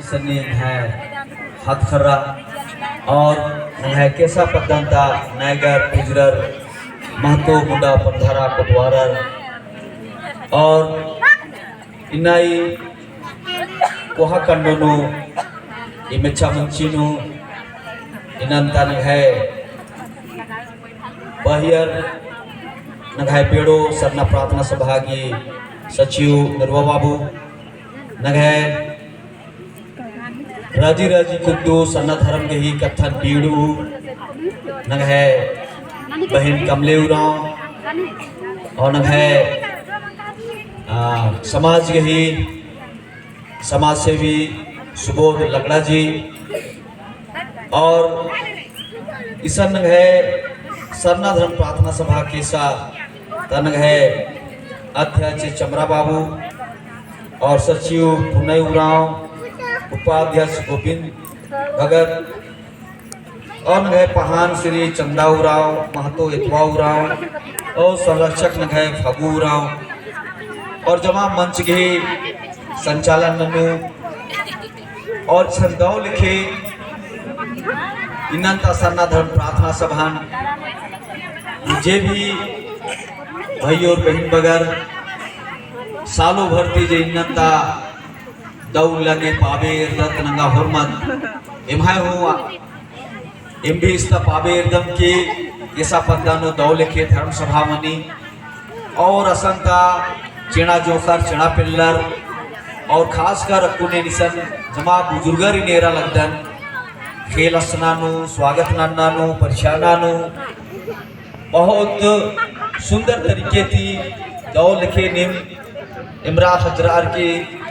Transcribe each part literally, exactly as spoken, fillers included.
सन्नी नंग्है हथखर्रा और नंग्है केसा पद्दन ता नैगर पुजरर महतो मुंडा पंधारा कोटवारर और इन्ना ई कोहा कंडो नू ई मेच्छा मंची नू इन्नन ता नंग्है बहियर नंग्है पेड़ो सरना प्रार्थना सभा गही सचिव नरवा बाबू, नंग्है राजी राजी कुद्दू सरना धर्म गही कत्थन पीड़ू, नंग्है बहिन कमले उराँव, और नंग्है, आ, समाज गही समाजसेवी सुबोध लकड़ा जी, और इसन नंग्है सरना धर्म प्रार्थना सभा केसा ता नंग्है अध्यक्ष चमरा बाबू और सचिव पुनई उराँव, उपाध्यक्ष गोविंद भगत और नंग्है पहान श्री चंदा उराँव, महतो एतवा उराँव और संरक्षक नंग्है फागू उराँव और जमा मंच गही संचालन ननू और छन दव लेखे इन्नन ता सरना धर्म प्रार्थना सभान जे भी भाई और बहिन बगर सालो भर ती जे इन्नन ता दव उल्ला गे पाबे एरदत नंगा होरमत एम्है हूँ एम भी इस्ता पाबे एरदम के एसा पद्दा नू दव लेखे धर्म सभा मनी और असन ता चेंड़ा जोंख़र चेंड़ा पेल्लर और खासकर अक्कुन एन इसन जमा बुजुर्गर इन्नेरा लगदन खेल असना नू, स्वागत नन्ना नू, परिछाना नू बहुत सुंदर तरीके ती दव लेखे नीम एमरा हजरार के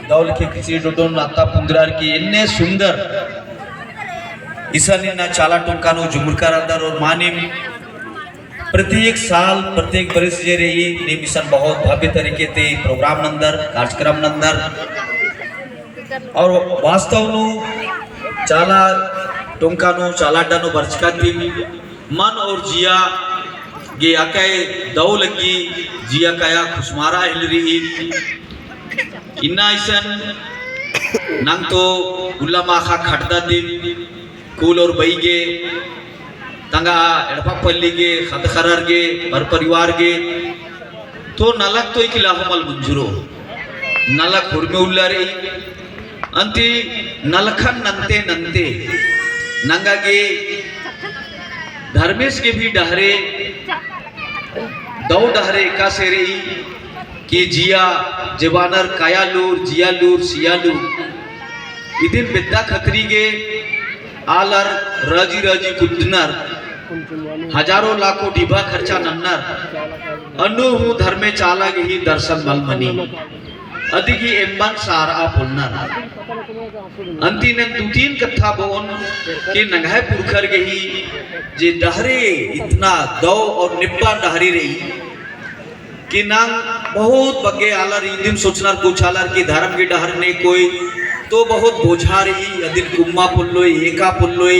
दव लेखे किसी डोडोन नाता पुंदरार के इन्ने सुंदर इसन इन्ना चाला टोंका नू जुमुरका रअदर और मानिम प्रत्येक साल, प्रत्येक बरिस जे रई, नीम इसन बहुत भव्य तरीके ती program नंदर, कार्यक्रम नंदर। और वास्तव नू चाला टोंका नू, चाला अड्डा नू बरचका ती मन और जिया गे अकय दव लग्गी, जिया कया खुसमारा हेलरी। इन्ना इसन नंग तो उल्ला माखा खटदा दिम, कुल और बई गे, तंगआ एड़पा पल्ली गे, ख़द्द ख़र्रर गे, पर परिवार गे, तो नलख तो इकला हूँ मल मुंजुरो। नलख हुरमी उल्ला रई। अन्ती नलखन नन्ते नन्ते नंगा गे धर्मेस गे भी डहरे दव डहरे एकासे रई कि जिया जेबानर काया लूर, जिया लूर, सिया लूर। इदिन बेद्दा खतरी गे आलर राजी राजी कुद्दनर, हजारों लाखों डिबा खर्चा नन्नर, अन्नु हूँ धर्मे चाला गे ही दर्शन मल मनी। अदिगी एम्बन सारआ पोल्लनर। अन्ती एन दू तीन कत्था बओन कि नंग्है पुरखर गे ही जे डहरे इतना दव और निब्बा डहरे रई, कि नाम बहुत बग्गे आलर इदिन सोचनर कुछ आलर कि धर्म गे डहरे ने कोई तो बहुत बोझा रई, अदिन कुम्मा पोल्लोय, एका पोल्लोय,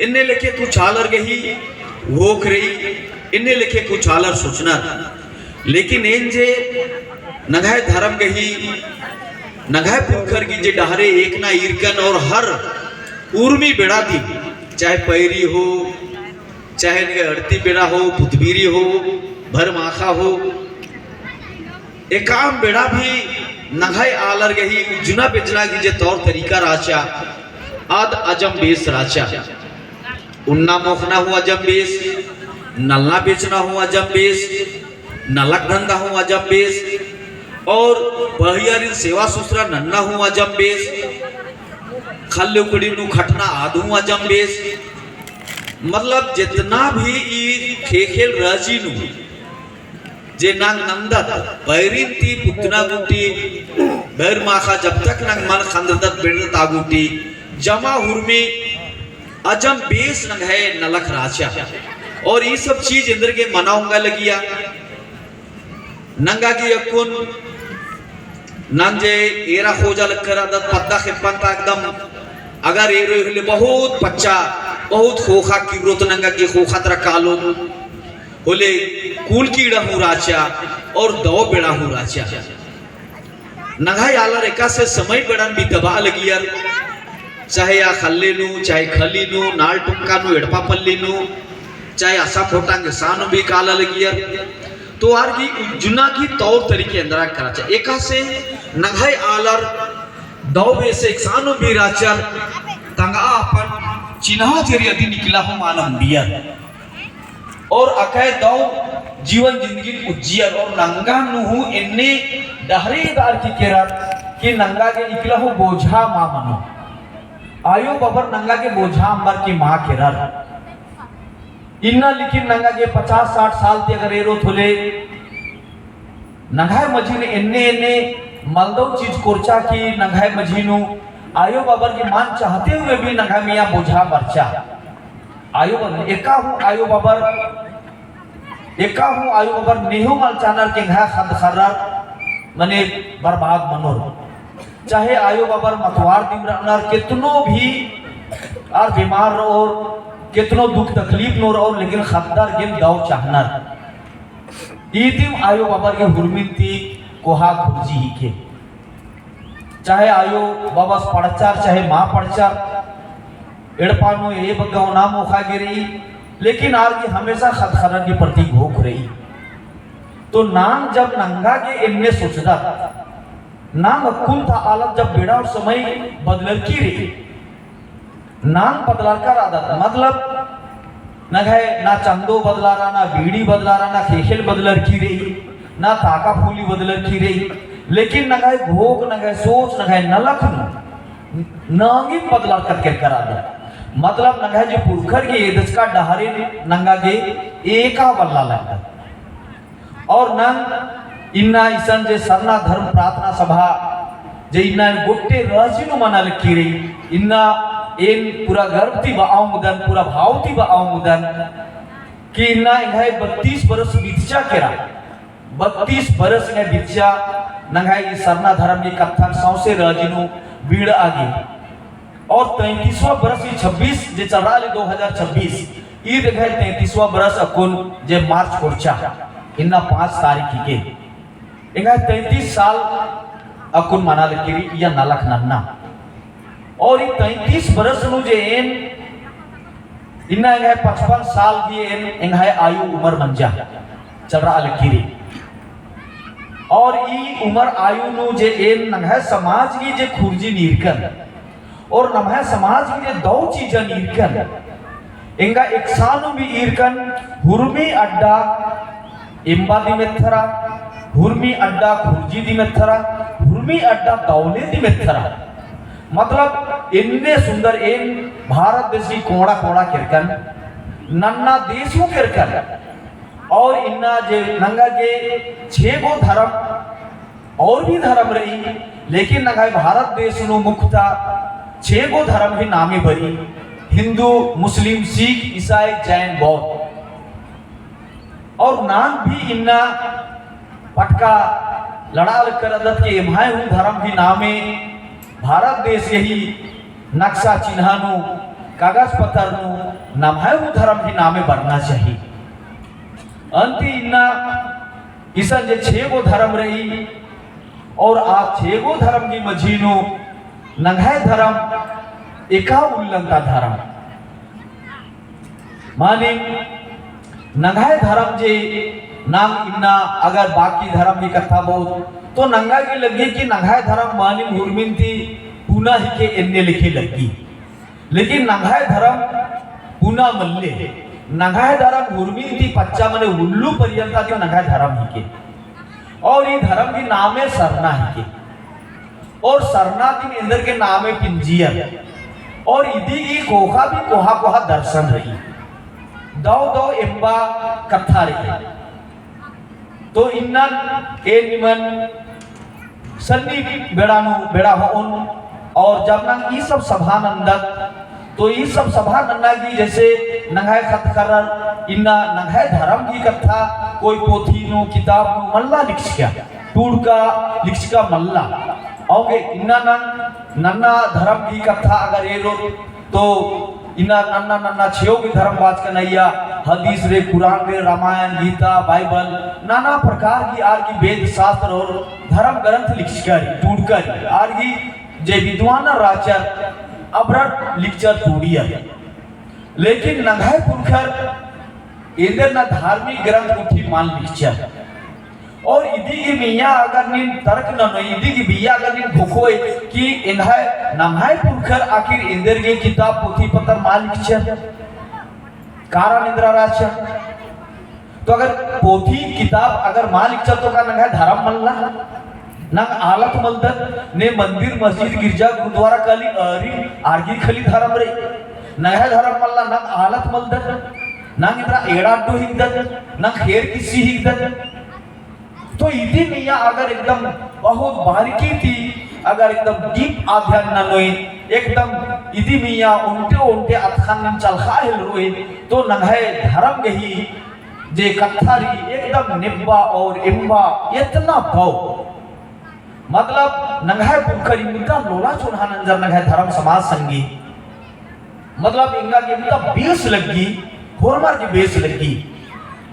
इन्ने लेखे कुछ आलर गे ही होख रई, इन्ने लेखे कुछ आलर सोचनर। लेकिन एन जे नंग्है धर्म गे ही, नंग्है पुरखर गे जे डहरे एकना ईरकन और हर उर्मी बेड़ा ती, चाहे पैरी हो, चाहे एन्ने अड़ती बेड़ा हो, पुतबीरी हो, भर माखा हो, एकाम बेड़ा भी नंग्है आलर गे ही उज्जना बेज्जना गे जे तौर तरीका रहचा, आद अजम बेस रहचा। उन्ना मोख़ना हूँ अजम बेस, नलना बेचना हूँ अजम बेस, नलख धंधा हूँ अजम बेस, और बहियारिन सेवा सुसरा नन्ना हूँ अजम बेस, ख़ल्ल उकड़ी नू खटना आद हूँ अजम बेस। मतलब जेतना भी ई ख़ेख़ेल राजी नू जे नांग नंदत, बैरिन ती पुतना गूटी, बैर माखा जब तक नांग मल ख़ंदरदत बेड़दत आ गूटी, जमा हुरमी अजम बेस नंग्है नलख रहचा। और ई सब चीज एन्देरगे मना ओंगा लगिया। नंगा गे अक्कुन नाम जे एरा खोजा लक्कर अदत पद्दा खेप्पन ता एकदम अगर एरो होले बहुत पच्चा, बहुत ख़ोख़ा किर्रोत नंगा गे ख़ोख़ा तरा कालो होले कुल कीड़ा हूँ रहचा और दव बेड़ा हूँ रहचा। नंग्है आलर एकासे समय बेड़न बितबआ लगियर। चाहे आ खल्ले नू, चाहे खली नू, नाल टुमका नू, एड़पा पल्ली नू, चाहे असा फोटांग सानु भी काला लगियर। तो आर गही उज्जना गही तौर तरीके एन्दरा कराचा। एकासे नंग्है आलर दौ बेसे एकसानु भी राचर तंगआ अपन चिन्हा जेरी अदिन इकला हूँ मान उम्बियर। और अकय दौ जीवन जिंदगी उज्जियर और नंगा नू हूँ एन्ने डहरे दार की केरर कि नंगा गे इकला हूँ बोझा मा मनो। आयो बबर नंगा गे बोझा अम्बर की मा केरर। इन्ना लेकिन नंगा गे पचास साठ साल ती अगर एरोत होले नंग्है मझी नू एन्ने एन्ने मलदौ चीज कोरचा कि नंग्है मझी नू आयो बबर की मान चाहते हुए भी नंग्है मइय्याँ बोझा बरचा। आयो बबर, एका हूँ आयो बबर, एका हूँ आयो बबर नेहूँ मल चानर कि एंग्है ख़द्द ख़र्रर मने बर्बाद मनोर। चाहे आयो बबर मतवार दिम रअनर केतनो भी आर बीमार रओर, केतनो दुख तकलीफ नू रओर, लेकिन ख़द्दर गेम दौ चाहनर। ईदिम आयो बबर गे हुरमिन ती कोहा खुर्जी हिके। चाहे आयो बबस पढ़चर, चाहे मा पढ़चर, एड़पा नू ए बग्गे ओना मोख़ा गे रई, लेकिन आर गे हमेशा ख़द्द ख़र्रर गे प्रति घोख रई। तो नाम जब नंगा गे एन्ने सोचदत, नाम अक्कुन ता आलर जब बेड़ा और समय बदलरकी रई, नाम बदलारका रअदत, मतलब, नंग्है ना चंदो बदलारा, ना बीड़ी बदलारा, ना ख़ेख़ेल बदलरकी रई, ना ताका फूली बदलरकी रई, लेकिन नंग्है घोख, नंग्है सोच, नंग्है नलख नू नांगिम बदलारकत केरका रअदत। मतलब, नंग्है जे पुरखर गे एदचका डहरे नंगा गे एका बल्ला लगदत। और नंग इन्ना इसन जे सरना धर्म प्रार्थना सभा जे इन्ना गोट्टे राजी नू मना लगी रई, इन्ना एन पूरा गर्व ती बआ ओंगदन, पूरा भाव ती बआ ओंगदन कि इन्ना एंग्है बत्तीस बरस बीतचा केरा, बत्तीस बरस एंग्है बीतचा नंग्है ई सरना धर्म की कत्थन सौंसे राजी नू बीड़ा गे। और तैंतीसवाँ बरस ई छब्बीस जे चलरा ले दो हज़ार छब्बीस, ईद एंग्है तैंतीसवाँ बरस अक्कुन जे मार्च कोरचा, इन्ना पाँच तारीख हिके। एंग्है तैंतीस साल अक्कुन मना लगी रई इया नलख नन्ना। और ई तैंतीस बरस नू जे एन इन्ना एंग्है पचपन साल गही एन एंग्है आयु उमर मंजा चलरा लगी रई। और ई उमर आयु नू जे एन नम्है समाज गही जे खुर्जी ईरकन और नम्है समाज गही जे दौ चीजन ईरकन, एंगा एकसानु भी ईरकन हुरमी अड्डा एम्बा दिम एथरा, हुरमी अड्डा खुर्जी दिम एथरा, हुरमी अड्डा दौले दिम एथरा। मतलब, एन्ने सुंदर एन भारत देश गही कोड़ा कोड़ा केरकन, नन्ना देश हूँ केरकन। और इन्ना जे नंगा गे छे गो धर्म और भी धर्म रई, लेकिन नंग्है भारत देश नू मुख्यतः छे गो धर्म ही नामे बरई, हिंदू, मुस्लिम, सिख, ईसाई, जैन, बौद्ध। और नाम भी इन्ना पटका लड़ा लगदत कि एम्है हूँ धर्म ही नामे भारत देश गही नक्शा चिन्हा नू कागज पत्तर नू नम्है हूँ धर्म ही नामे बरना चाही। अन्ती इन्ना इसन जे छे गो धर्म रई और आ छे गो धर्म की मझी नू नंग्है धर्म एका उल्लंता धर्म। मानिम नंग्है धर्म जे नाम इन्ना अगर बाकी धर्म की कत्था बओत तो नंगा गे लग्गी कि नंग्है धर्म मानिम हुरमिन ती पुना हिके एन्ने लेखे लग्गी। लेकिन नंग्है धर्म पुना मल्ले, नंग्है धर्म हुरमिन ती पच्चा मने उल्लू पर्यंता ती नंग्है धर्म हिके। और ई धर्म की नामे सरना हिके। और सरना दिम एन्देरगे नामे पिंजियर। और इदी ई कोहा भी कोहा कोहा दर्शन रई। दौ दौ एम्बा कत्था रई। तो इन्नन ए निमन सन्नी बेड़ा नू बेड़ा होओन। और जब नाम ई सब सभा नन्दत, तो ई सब सभा नन्ना की जैसे नंग्है ख़द्द ख़र्रर इन्ना नंग्है धर्म की कत्था कोई पोथी नू, किताब नू मल्ला लिखचका, टूड़का लिखचका मल्ला। औंगे इन्ना नंग नन्ना धर्म की कत्था अगर एरोत तो इन्ना नन्ना नन्ना छेव गही धर्म बाचकन अइय्या, हदीस रे, कुरान रे, रामायण, गीता, बाइबल, नाना प्रकार की आर की वेद शास्त्र और धर्म ग्रंथ लिखचका रई, टूड़का रई। आर की जे विद्वान रहचर, अबड़र लिखचर तोड़ियर। लेकिन नंग्है पुरखर एन्देर ना धार्मिक ग्रंथ गुट्ठी मल लिखचर। और इदी गही मइय्याँ अगर नीन तर्क ननोय, इदी गही मइय्याँ अगर नीन घोखोय कि एंग्है नम्है पुरखर आखिर एन्देर गे किताब पोथी पत्तर मल लिखचर, कारण एन्दरा रहचा। तो अगर पोथी किताब अगर मल लिखचर तो का नंग्है धरम मल्ला? नंग आलत मलदत, ने मंदिर, मस्जिद, गिरजा, गुरुद्वारा काली अरी आर गही खाली धरम रई। नंग्है धरम मल्ला, नंग आलत मलदत, नंग एन्दरा एड़ा अड्डो हिकदत, नंग खेर किस्सी हिकदत। तो इदी मइय्याँ अगर एकदम बहुत बारीकी ती अगर एकदम deep अध्ययन ननोय, एकदम इदी मइय्याँ ओन्टे ओन्टे अतख़न चलख़ा हेलरोय, तो नंग्है धरम गही जे कत्था रई एकदम नेब्बा और एम्बा एतना बओ। मतलब नंग्है पुरखर इमदा लोला चोन्हा नंजर नंग्है धरम समाज संगी। मतलब एंगा गे इमदा बेस लग्गी, होरमर गे बेस लग्गी।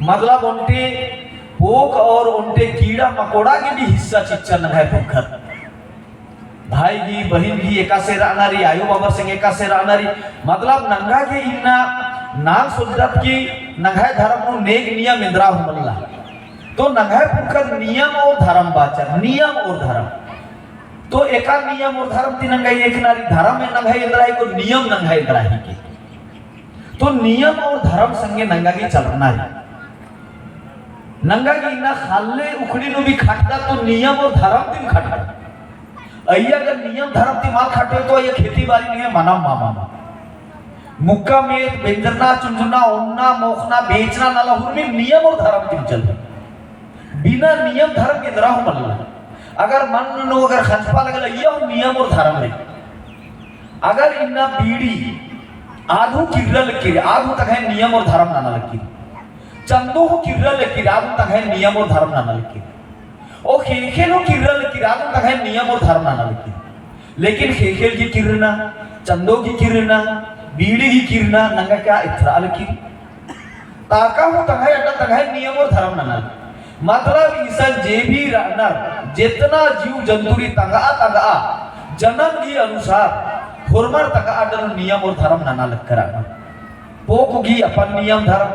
मतलब ओन्टे पोक और ओन्टे कीड़ा मकोड़ा गे भी हिस्सा चिच्चर नंग्है पुरखर। भाई गही, बहिन गही एकासे रअना रई, आयो बाबर संगे एकासे रअना रई। मतलब नंगा गे इन्ना नाम सोचदत कि नंग्है धरम नू नेग नियम एन्दरा हूँ मल्ला। तो नंग्है पुरखर नियम और धरम बाचर, नियम और धरम। तो एका नियम और धरम ती नंगा एकना रई, धरम नंग्है एन्दरा हिके, नियम नंग्है एन्दरा हिके। तो नियम और धरम संगे नंगा गे चलना रई। नंगा गे इन्ना ख़ल्ले उखड़ी नू भी खटदत तो नियम और धरम ती खटदत। अइय्या अगर नियम धरम ती मल खटोय तो अइय्या खेती बारी नू मना मल मनो। मुक्का मेत बेंजरना, चुंजुरना, ओन्ना, मोख़ना, बेचना, नला हुरमी नियम और धरम ती चल। बिना नियम धरम के एन्दरा हूँ मल्ला। अगर मन नू अगर ख़ंजपा लगला, अइय्या हूँ नियम और धरम रई। अगर इन्ना बीड़ी आद हूँ किर्रा लगी, आद हूँ तंग्है नियम और धरम नना लगी। चंदो हूँ किर्रा लगी, आद हूँ तंग्है नियम और धरम नना लगी। ओ ख़ेख़ेल हूँ किर्रा लगी, आद हूँ तंग्है नियम और धरम नना लगी। लेकिन ख़ेख़ेल गही किर्रना, चंदो गही किर्रना, बीड़ी गही किर्रना, नंगा का एथरा लगी। ताका हूँ तंग्है अड्डा तंग्है नियम और धरम नना। मतलब इसन जे भी रअनर, जेतना जीव जंतु रई तंगआ तंगआ, जनम गही अनुसार, होरमर तंगआ अड्डा नू नियम और धरम नना लक्कर रअनर। पोक गही अपन नियम धरम,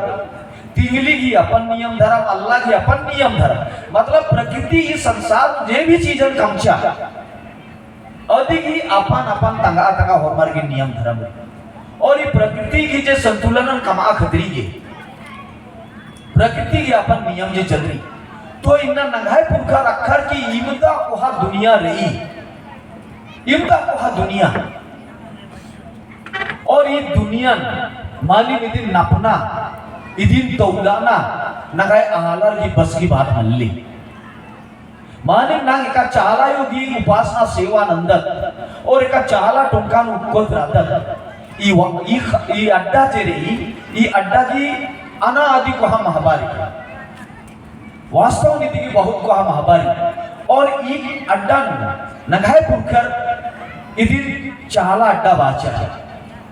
तिंगली गही अपन नियम धरम, अल्ला गही अपन नियम धरम। मतलब प्रकृति ई संसार जे भी चीजन कमचा, अदी गही अपन अपन तंगआ तंगआ होरमर गही नियम धरम रई। और ई प्रकृति गही जे संतुलनन कमआ खतरी गे, प्रकृति गही अपन नियम जे चलरी। तो इन्ना नंग्है पुरखर अख़र की इमदा कोहा दुनिया रई, इमदा कोहा दुनिया। और ई दुनियन मानिम इदिन नपना, इदिन तौलाना, नंग्है आलर गही बस गही बात मल्ली। मानिम नाम एका चाला आयो गही उपासना सेवा नन्दत, और एका चाला टोंका नू उक्कत रअदत। ई वा-, ई ख-, ई अड्डा जे रई, ई अड्डा गही अनादि कोहा महबा रई। वास्तव नू इदी गही बहुत कोहा महबा रई। और ई अड्डा नू नंग्है पुरखर इदिन चाला अड्डा बाचर।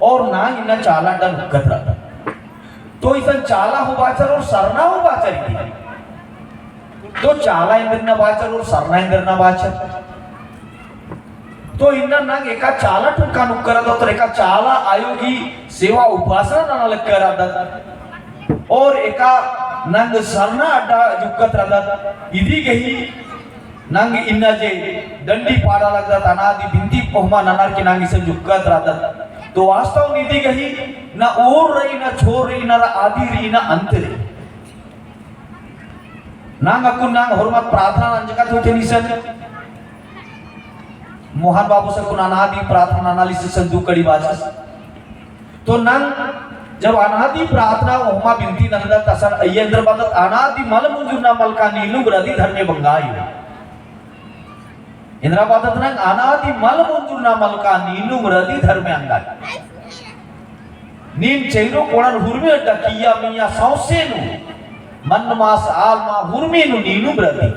और नाम इन्ना चाला अड्डा नू उक्कत रअदत। तो इसन चाला हूँ बाचर और सरना हूँ बाचर इदी। तो चाला एन्देरना बाचर और सरना एन्देरना बाचर। तो इन्ना नाम एका चाला टोंका नू उक्कत रअदत और एका चाला आयो गही सेवा उपासना नना लक्कर रअदत। और एका नाम सरना अड्डा जे उक्कत रअदत। इदी गही नाम इन्ना जे डंडी पाड़ा लगदत, अनादि बिनती कोहमा ननर की नाम इसन जे उक्कत रअदत। तो वास्तव नू इदी गही ना ओर रई, ना छोर रई, ना आदि रई, ना अंत रई। नाम अक्कुन नाम होरमत प्रार्थना नंजका तो थे निसन। मोहन बाबू सकुन अनादि प्रार्थना ननालिस, इसन दू कड़ी बाचस। तो नंग जब अनादि प्रार्थना ओहमा बिनती नंदत असन अइय्या एन्दर बअदत, अनादि मल मुंजुरना मलका नीनुम रअदी धर्मे बंगायो। एन्दरा बअदत नंग, अनादि मल मुंजुरना मलका नीनुम रअदी धर्मे अंगायो। नीन चैरो कोड़न हुरमी अड्डा किइय्या मइय्याँ सौंसे नू, मन्न मास आलमा हुरमी नू नीनुम रअदी।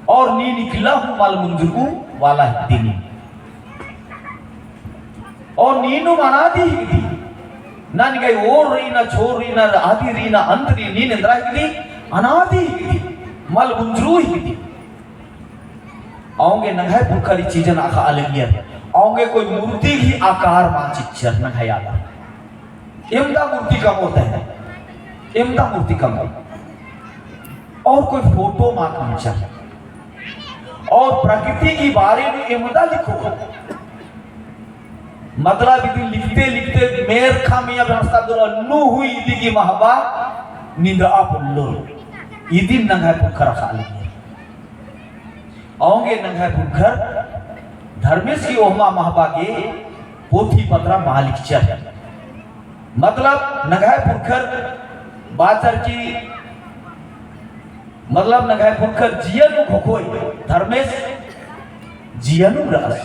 और नीन इकला हूँ मल मुंजुरऊ वाला हिकदी नीन। और नीनुम अनादि हिकदी। ना निंग्है ओर रई, ना छोर रई, ना आदि रई, ना अंत रई, नीन एन्दरा हिकदी, अनादि हिकदी, मल मुंजुरऊ हिकदी। औंगे नंग्है पुरखर ई चीजन अख़आ लगियर। औंगे कोई मूर्ति गही आकार मा चिच्चर नंग्है आलर। एवंदा मूर्ति कमओ तहन, एवंदा मूर्ति कमओ। और कोई फोटो मा कमचर। और प्रकृति की बारे में एवंदा लिखो। मतलब इदिन लिखते लिखते मेर खा मइय्याँ बरचका दरा अन्नु हूँ इदी गही महबा निंदआ पोल्लोर। इदिन नंग्है पुरखर अख़आ लगियर। औंगे नंग्है पुरखर धर्मेस गही ओहमा महबा गे पोथी पत्रा मा लिखचर। मतलब नंग्है पुरखर बाचर की, मतलब नंग्है पुरखर जिया नू ख़ोख़ोय, धर्मेस जिया नू रअस।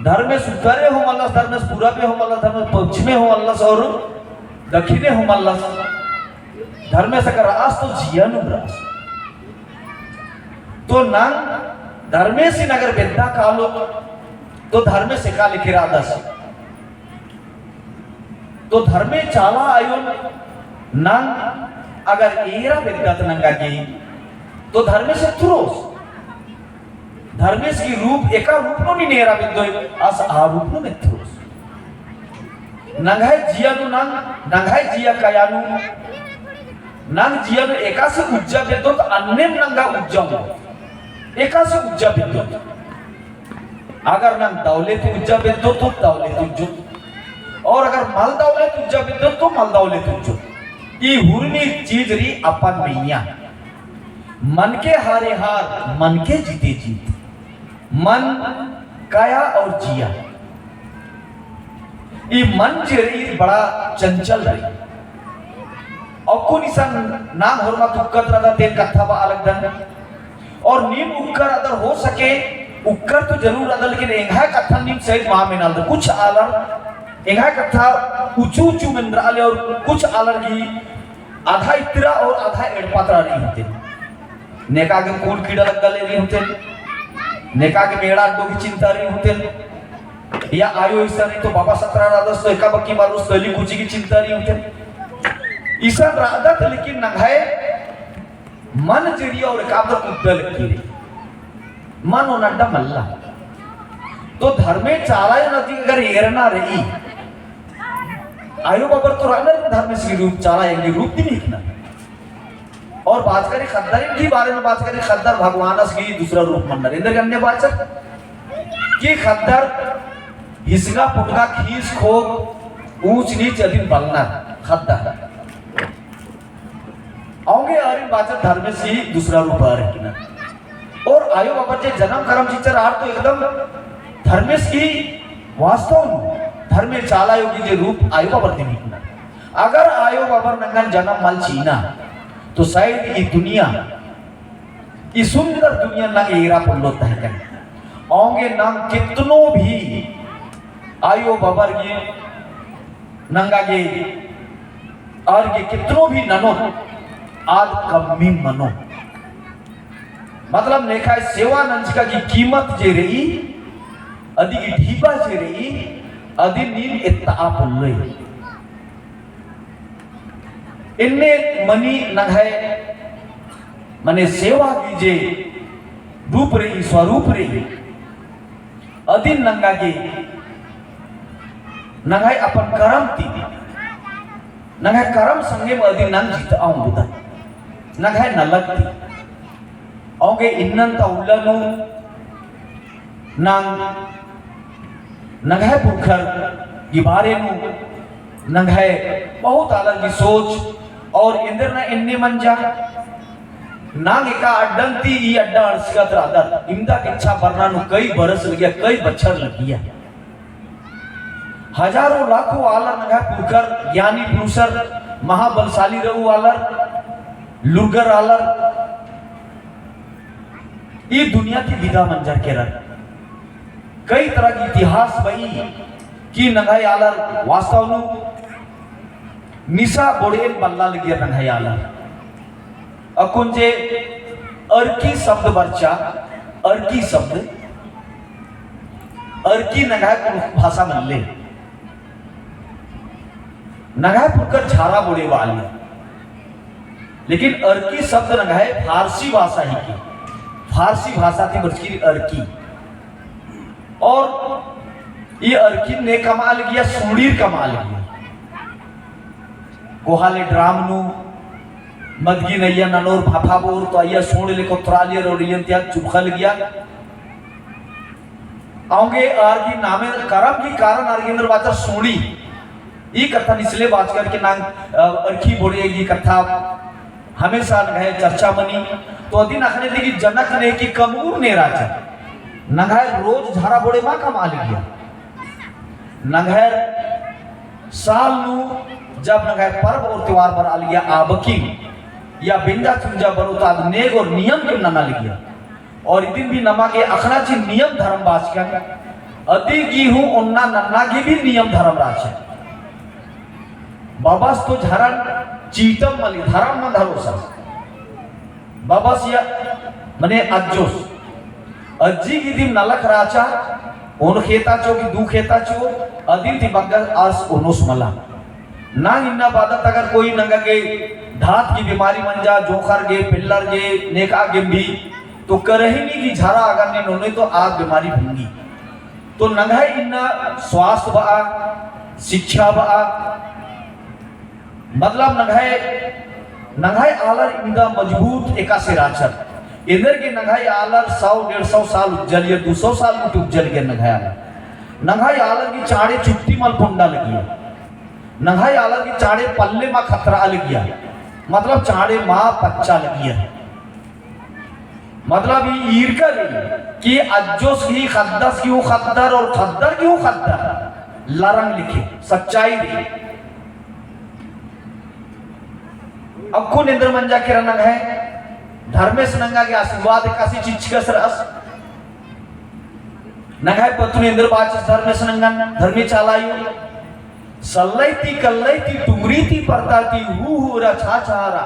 धर्मेस उत्तरे हूँ मल्लस, धर्मेस पूरबे हूँ मल्लस, धर्मेस पच्छिमे हूँ मल्लस और दक्खिने हूँ मल्लस। धर्मेस अगर रअस तो जिया नू रअस। तो नंग धर्मेसिन अगर बेद्दा कालोत तो धर्मेस एका लेखे रअदस। तो धर्मे चाला आयोन नंग अगर एरा बेद्दत नंगा गे, तो धर्मेस एथ्रोस। धर्मेस गही रूप एका रूप नू नीन एरा बेद्दोय, आस आ रूप नू एथ्रोस। नंग्है जिया नू नंग, नंग्है जिया काया नू, नंग जिया नू एकासे उज्जा बेद्दोत अन्नेम नंगा उज्जा ओंगोत। एकासे उज्जा बेद्दोत। अगर नंग दौले ती उज्जा बेद्दोत तो दौले ती उज्जोत। और अगर मल दौले ती उज्जा बेद्दोत तो मल दौले ती उज्जोत। ई हुरमी चीज रई अपन मइय्याँ। मन के हारे हार, मन के जीते जीत। मन, काया और जिया। ई मन जे रई बड़ा चंचल रई। अक्कुन इसन नाम होरमा ती उक्कत रअदत, तेन कत्था बआ लगदन। और नीम उक्कर अदर हो सके, उक्कर तो जरूर अदर, लेकिन एंग्है कत्थन नीम सही मा मेनालदर। कुछ आलर एंग्है कत्था उच्चु उच्चु मेनरआ ले और कुछ आलर गही आधा इतरा और आधा एड़पा तरा रई होते। नेका गे कूल कीड़ा लग्गा ले रई होते। नेका गे मेड़ा अड्डो गही चिंता रई होते। या आयो इसन रई तो बाबा सतरा रअदस तो एका बक्की मारुस तली कुची गही चिंता रई होते। इसन रअदत लेकिन नंग्है मन जे रई और एकादर कुद्दा लग्गी रई। मन ओन अड्डा मल्ला। तो धर्मे चाला आयोन अदिन अगर एरना रई। आयो बाबर तो रअनर धर्मेस गही रूप, चाला आयो गही रूप दिम हिकनर। और बाचका रई ख़द्दारिन गही बारे में बाचका रई, ख़द्दर भगवानस गही दूसरा रूप मन्नर। एन्देरगे अन्ने बाचर कि ख़द्दर हिसगा पुटगा खीस खोक ऊँच नीच अदिन बलनर ख़द्दर। औंगे आरिन बाचर धर्मेस गही दूसरा रूप आर हिकनर। और आयो बाबर जे जनम करम चिच्चर आर तो एकदम धर्मेस गही वास्तव नू धर्मे चाला आयो गही जे रूप आयो बाबर दिम हिकनर। अगर आयो बाबर नंगन जनम मल चिअना तो शायद ई दुनिया, ई सुंदर दुनिया नंग एरा पोल्लोत तहकन। औंगे नंग कितनो भी आयो बाबर गही नंगा गे आर गे कितनो भी ननोत, आद कम्मी मनो। मतलब नेखय सेवा नंजका गही कीमत जे रई, अदी गही ढीबा जे रई, अदिन नीन एत्तआ पोल्लोय। एन्ने मनी नंग्हय मने सेवा गही जे रूप रई, स्वरूप रई, अदिन नंगा गे नंग्हय अपन करम ती, नंग्हय करम संगेम अदिन नंग जितआ ओंगदन, नंग्हय नलख ती। औंगे इन्नन ता उल्ला नू नंग, नंग्हय पुरखर गही बारे नू नंग्हय बहुत आलर गही सोच और एन्देरना एन्ने मंजा। नंग एका अड्डन ती ई अड्डा अंड़सकत रअदत, इमदा गेच्छा बरना नू कई बरस लगिया, कई बछर लगिया। हजारों लाखों आलर नंग्हय पुरखर, ज्ञानी पुरुषर, महाबलशाली रऊ आलर, लूरगर आलर, ई दुनिया ती बिदा मंजर केरर। कई तरह की इतिहास बई कि नंग्हय आलर वास्तव नू निसा बोड़ेन बल्ला लगियर नंग्हय आलर। अक्कुन जे अरकी शब्द बरचा, अरकी शब्द, अरकी नंग्हय कुँड़ुख़ भाषा मल्ले। नंग्हय पुरखर झारा बोड़े बआली। लेकिन अरकी शब्द नंग्हय फारसी भाषा हिके। फारसी भाषा ती बरचकी अरकी। और ई अरखिन ने कमआ लगिया, सूड़ीर कमआ लगिया। कोहा ले ड्राम नू मदगी नैया ननोर भाफा बोर तो अइया सूड़ ले कोतरा लिया और इयन तिया चुबखा लगिया। औंगे आर गही नामे करम गही कारण आर गही एन्देर बाचर सूड़ी। ई कत्थन इसले बाचकर के नांग, अ, अरखी बोड़े गही कत्था हमेशा नंग्है चर्चा मनी। तो अदिन अख़ने ती कि जनक ने कि कमऊर ने राजा। नंग्है रोज झरा बोड़े मा कमआ लगिया। नंग्है साल नू जब नंग्है पर्व और त्योहार बरआ लगिया आबकिन या बिंजा चुंजा बरओ तो आद नेग और नियम किम नना लगिया। और इदिन भी नमा गे अख़ना ची नियम धर्म बाचकन, अदी गही हूँ ओन्ना नन्ना गही भी नियम धर्म रहचा। बबस तो झरन चीटम मली, धर्म मल धरोस। बबस या मने अज्जोस। अज्जी गही दिम नलख रहचा, ओन खेता चो कि दू खेता चो, अदिन ती बग्गे आस ओनोस मला। ना इन्ना बादत अगर कोई नंगा गे धात की बीमारी मंजा, जोंख़र गे, पेल्लर गे, नेका गे भी, तो करहिनी कि झरा अगर नीन ओनोय तो आद बीमारी भुंगी। तो नंग्है इन्ना स्वास्थ्य बआ, शिक्षा बआ, मतलब नंग्है, नंग्है आलर इवंदा मजबूत एकासे रहचर। एन्देर गे नंग्है आलर सौ, डेढ़ सौ साल उज्जा लगियर, दू सौ साल मुट उज्जा लगियर नंग्है आलर। नंग्है आलर गही चाँड़े चुट्टी मल पोंडआ लगिया। नंग्है आलर गही चाँड़े पल्ले मा खतरआ लगिया, मतलब चाँड़े मा पच्चा लगिया। मतलब ई ईरका रई कि अज्जोस गही ख़द्दस गही हूँ ख़द्दर और ख़द्दर गही हूँ ख़द्दर लरंग लिखे सच्चाई रई। अक्कुन एन्देर मंजा केरा नंग्है धर्मेस नंगा गे आशीर्वाद एकासे चिच्चकस रअस। नंग्है पत्तुन एन्देर बाचस धर्मेस नंगन, धर्मे चाला आयो। सल्लई ती कल्लई ती टुंगरी ती परता ती हूँ हूँ रा छा छा रा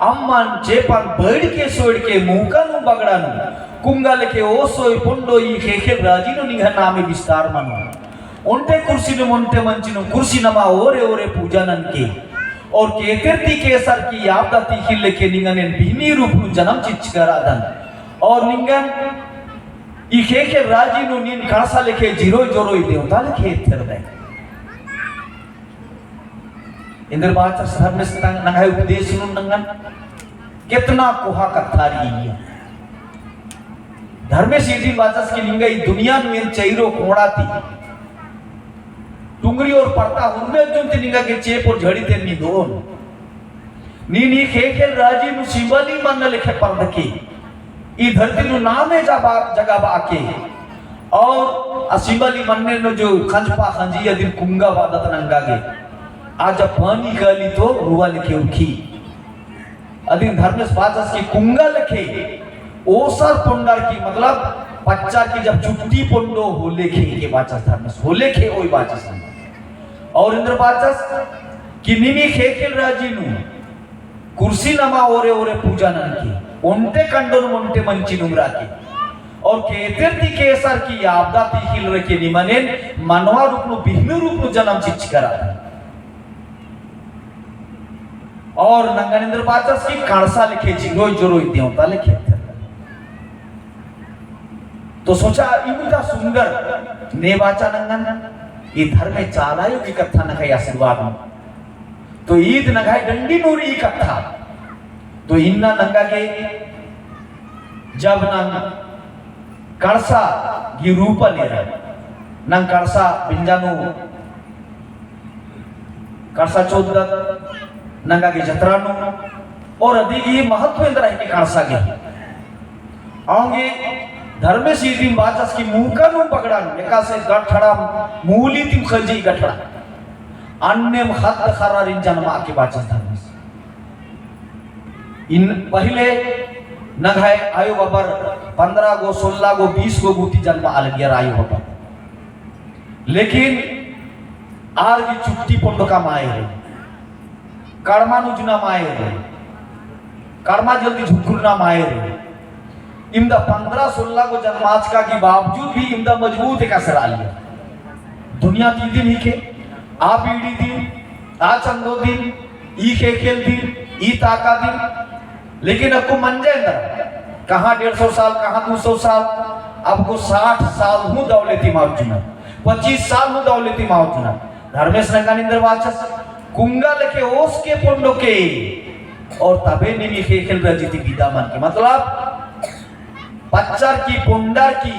अम्मन चेपन बइड़ के सोइड़ के मुका नू बगड़ा नू कुंगा लेखे ओसोय पोंडो ई ख़ेख़ेल राजी नू निंग्है नामे बिस्तार मनो। ओन्टे कुर्सी नू मोन्टे मंची नू कुर्सी नमा ओरे ओरे पूजा ननके। और केतेर ती केसर की आपदा ती ख़िल्ल लेखे निंगन एन बिहनी रूप नू जनम चिच्चका रअदन। और निंगन ई ख़ेख़ेल राजी नू नीन कणसा लेखे जिरोय जोरोय देवता लेखे एथेरदय। एन्देर बाचस धर्मेस नंग्है उपदेश नू नंगन केतना कोहा कत्था रई। धर्मेस इदिन बाचस कि निंगा ई दुनिया नू एन चइरो कोंड़ा ती टुंगरी और परता हुरमे अज्जुन ती निंगा गे चेंप और झड़ी ती निंदोन। नीन ई ख़ेख़ेल राजी नू सिंबली मन्न लेखे परदके। ई धरती नू नामे जगा बअके। और आ सिंबली मन्ने नू जो खंजपा खंजी अदिन कुंगा बअदत नंगा गे। आ जब पानी काली तो रुआ लेखे उखी। अदिन धर्मेस बाचस कि कुंगा लेखे ओसर पोंडर की मतलब पच्चर की जब चुट्टी पोंडो हो लेखे के बाचस धर्मेस हो लेखे ओय बाचस। और एन्देर बाचस कि नीन ई ख़ेख़ेल राजी नू कुर्सी नमा ओरे ओरे पूजा ननके, ओन्टे कंडो नू मोन्टे मंची नू उमराके, और केतेर ती केसर की आपदा ती ख़िल्ल रअके निमन एन मनवा रूप नू बिहनी रूप नू जनम चिच्चका रअदन। और नंगन एन्देर बाचस कि कणसा लेखे जिरोय जोरोय देवता लेखे। तो सोचा इवंदा सुंदर ने बाचा नंगन ई धर्मे चाला आयो गही कत्था नंग्है आशीर्वाद नू। तो ईद नंग्है डंडी नू रई ई कत्था। तो इन्ना नंगा गे जब नंग कणसा गही रूपन एरा, नंग कणसा बिंजा नू कणसा चोददत, नंगा गे जतरा नू, और अदी गही महत्व एन्देर हिके कणसा गही। औंगे धर्मेस इदिम बाचस कि मुका नू बगड़ा नू, एकासे गठड़ा मूली तिम खंजी गठड़ा। अन्नेम ख़द्द ख़र्रारिन जन्मआ के बाचस धर्मेस। इन पहिले नंग्है आयो बाबर पन्द्रह गो, सोलह गो, बीस गो गूटी जन्मआ लगियर आयो बाबर। लेकिन आर गही चुट्टी पोंडका माय रई, कड़मा नुजना माय रई, कड़मा जल्दी झुकुरना माय रई। इमदा पन्द्रह सोलह गो जन्माचका की बावजूद भी इमदा मजबूत एकासे रआ लगिया। दुनिया ती दिम हिके, आ पीढ़ी दिम, आ चंदो दिम, ई ख़ेख़ेल दिम, ई ताका दिम, लेकिन अक्कु मंजा एन्देर, कहाँ डेढ़ सौ साल, कहाँ दू सौ साल, अब को साठ साल हूँ दव लेती माउर जुनर, पच्चीस साल हूँ दव लेती माउर जुनर। धर्मेस नंगा एन्देर बाचस, कुंगा लेके ओसके पोंडोके, और तबे नीम ई ख़ेख़ेल राजी ती बिदा मनके। मतलब, पच्चर की, पोंडर की,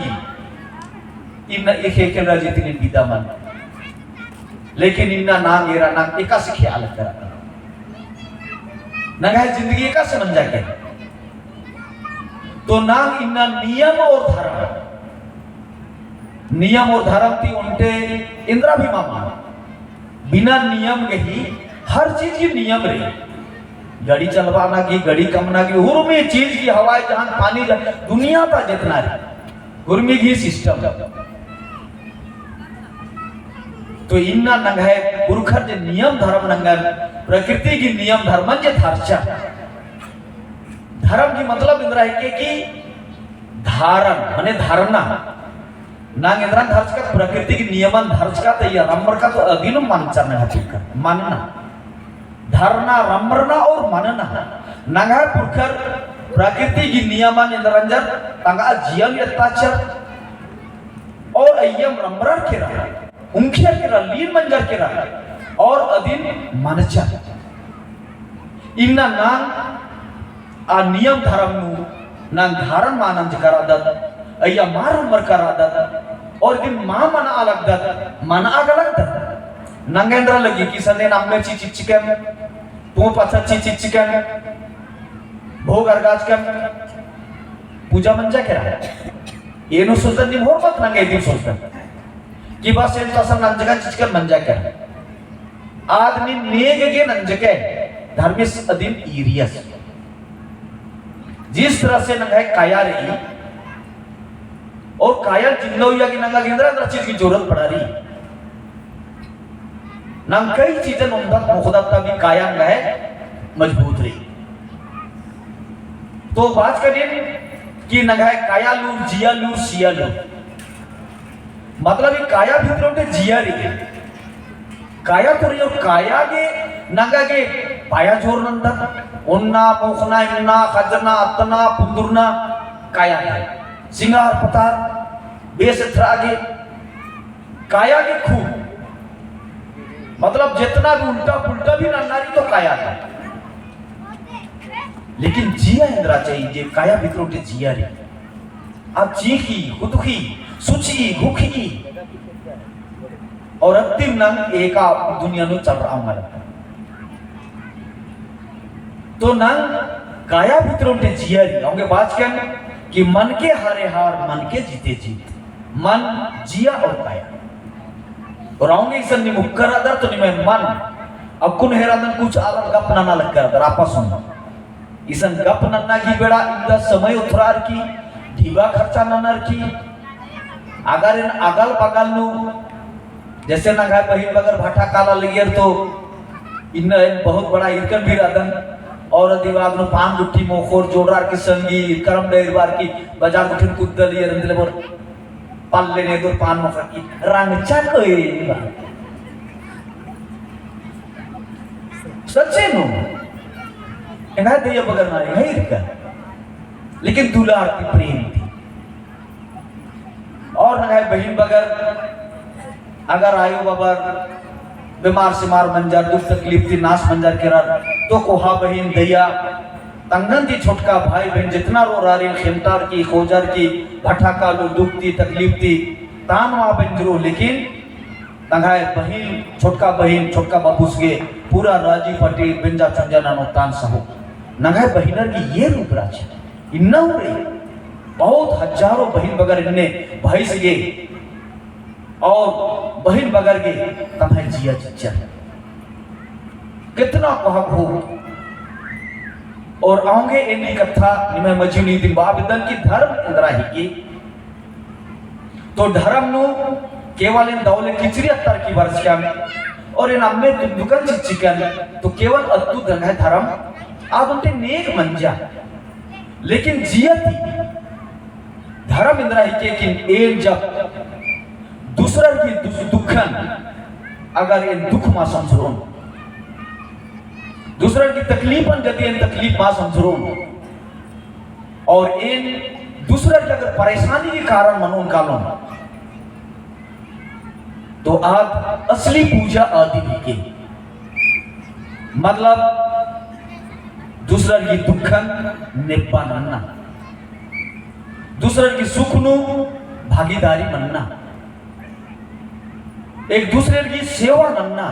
इन्ना ई ख़ेख़ेल राजी ती नीम बिदा मनके। लेकिन इन्ना नांग एरा नांग एकासे ख़ेआ लगदर। नंग्है जिंदगी एकासे मंजा केरा। तो नांग इन्ना नियम और धर्म, नियम और धर्म ती ओन्टे एन्दरा भी मा मनो। बिना नियम गही हर चीज की नियम रई। गाड़ी चलबाना की, गाड़ी कमना की, हुरमी चीज की, हवाई जहाज, पानी जहाज, दुनिया ता जेतना रई। हुरमी गही system। तो इन्ना नंग्है पुरखर जे नियम धर्म नंगन, प्रकृति की नियम धर्मन जे धरचा। धर्म की मतलब एन्दरा हिके कि धारण, माने धरना। नांग एन्दरन धरचका, प्रकृति की नियमन धरचका, तो या रम्बरका तो अदिन मनचर नंग्है पुरखर, मनना। धरना, रम्बरना और मनना। नंग्है पुरखर प्रकृति की नियमन एन्दरंजर तंगआ जियन एत्ताचर और अइय्यम रम्बरर केरा, उंखियर केरा, लीन मंजर केरा और अदिन मनचर। इन्ना नांग आ नियम धर्म नू नांग धारण मा नंजका रअदत, अइय्या मा रम्बरका रअदत, और इदिन मा मनआ लगदत, मनआ गा लगदत। नंगा एन्दरा लगी कि सन्ने नम्मे ची चिच्चकन, तू पछा ची चिच्चकन, भोग अर्गाचकन, पूजा मंजा केरा। एन हूँ सोचदन, नीम होरमत नंगा इदिन सोचदन कि बस एन तो असन नंजकन चिच्चकन मंजा केरा। आद नीन नेग गे नंजकय, धर्मेस अदिन ईरियस। जिस तरह से नंग्है काया रई, और काया जिंदा उइया गे नंगा गे एन्दरा एन्दरा चीज की जरूरत पड़ा रई। नांग कई चीजन ओन्दत मोख़दत तभी काया नंग्है मजबूत रई। तो बाचकन कि नंग्है काया लूर, जिया लूर, सिया लूर। मतलब ई काया भितरे ओन्टे जिया रई। काया तो रई, काया गे नंगा गे पाया जोर नंदत। ओन्ना, मोख़ना, इन्ना, ख़ज्जना, अत्तना, पुन्दुरना, काया गे। सिंगार पतार, बेस एथरा गे, काया गे खूब। मतलब जेतना भी उल्टा पुल्टा भी नन्ना रई तो काया गे। लेकिन जिया एन्दरा चाही जे काया भितरे ओन्टे जिया रई। अब चीख़ी, हुतुख़ी, सुची, घुखी। और अत्तिम नंग एका दुनिया नू चलरआ मल। तो नंग काया भितरे ओन्टे जिया रई, औंगे बाचकन कि मन के हारे हार, मन के जीते जीत। मन, जिया और काया। और औंगे इसन नीम उक्कर रअदर तो निम्है मन, अक्कुन हेरादन कुछ आलर गप नना लगकर रअदर, आपस में। इसन गप नन्ना की बेड़ा इन्दा समय उथरार की, ढिबा खर्चा ननर की, अगर एन अगल बगल नू, जैसे नंग्है बहिन बगर भट्ठा काला लगियर तो इन्ना एन बहुत बड़ा इरकन भी रअदन, और अदिवाद नू पान गुट्ठी मोख़ोर जोड़ार की संगी, करम डैरबार की, बजार गुट्ठिन कुद्दा लियर एन्दले बोल, पल्ले ने दो पान मोख़ा की, रंगचा कोई बा। सच्चे नू। एंगा दइया बगर ना, एंगा इरका। लेकिन दुलार ती, प्रेम ती। और नंग्है बहिन बगर, अगर आयो बबर, बेमार सेमार मंजर, दुख तकलीफ ती नास मंजर केरर, तो कोहा बहिन दइया, तंगन ती छोटका भाई बहिन जेतना रओर आरिन खेमटार की, खोजर की, भट्ठा कालू दुख ती, तकलीफ ती, तान मा बेंजरो, लेकिन नंग्है बहिन, छोटका बहिन, छोटका बाबुस गे पूरा राजी पटी बेंजा चुंजा ननो तान सहो। नंग्है बहिनर गे ये रूप राज इन्ना हूँ रई। बहुत हजारों बहिन बगर इन्ने भइस गे और बहिन बगर गे तम्है जिया चिच्चर। कितना कोहा हो। और औंगे एन्ने कत्था निम्है मझी नू इदिन बआ बेद्दन कि धर्म एन्दरा हिके। तो धरम नू केवल एन दव ले किचरी अत्तर की बरचकन और एन अम्मे दुन्दुकन चिच्चकन, तो केवल अत्तु दंगह धरम आद ओन्टे नेग मंजा। लेकिन जिया ती धरम एन्दरा हिके कि एन जब दूसरर की दुख, दुखन अगर एन दुख मा समझरोन, दूसरर की तकलीफन जदि एन तकलीफ मा समझरोन, और एन दूसरा की अगर परेशानी के कारण मनोन कालोन, तो आद असली पूजा आदि हिके। मतलब, दूसरा की दुखन नेप्पा नन्ना, दूसरा की सुख नू भागीदारी मन्ना, एक दूसरे की सेवा नन्ना।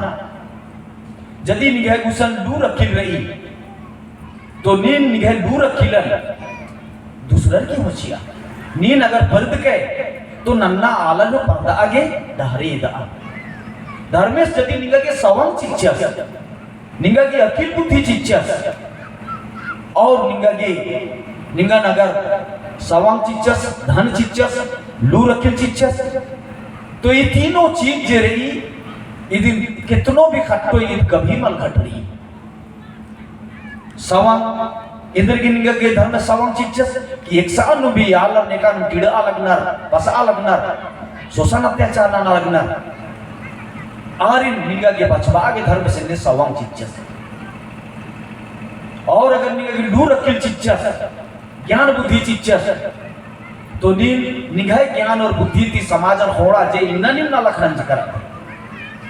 जदि निंग्है गुसन लूर अकिल रई, तो नीन निंग्है लूर अकिलन दूसरर की होचिया। नीन अगर परदकय, तो नन्ना आलर नू परदआ गे डहरे एदआ। धर्मेस जदि निंगा गे सवंग चिच्चस, निंगा गे अकिल बुद्धि चिच्चस, और निंगा गे, निंगन अगर सवंग चिच्चस, धन चिच्चस, लूर अकिल चिच्चस, तो ई तीनों चीज जे रई, इदिन केतनो भी खट्टो, ईद कभी मल घट रई। सवंग, एन्देरगे निंगा गे धर्मेस सवंग चिच्चस कि एकसन नू भी आलर नेका नू टिड़आ लगनर, पसआ लगनर, शोषण अत्याचार नना लगनर। आरिन निंगा गे बचबआ गे धर्मेस एन्ने सवंग चिच्चस। और अगर निंगा गे लूर अकिल चिच्चस, ज्ञान बुद्धि चिच्चस, तो नीन निंग्है ज्ञान और बुद्धि ती समाजन ख़ोंड़आ जे इन्ना नीम नलख नंजकर।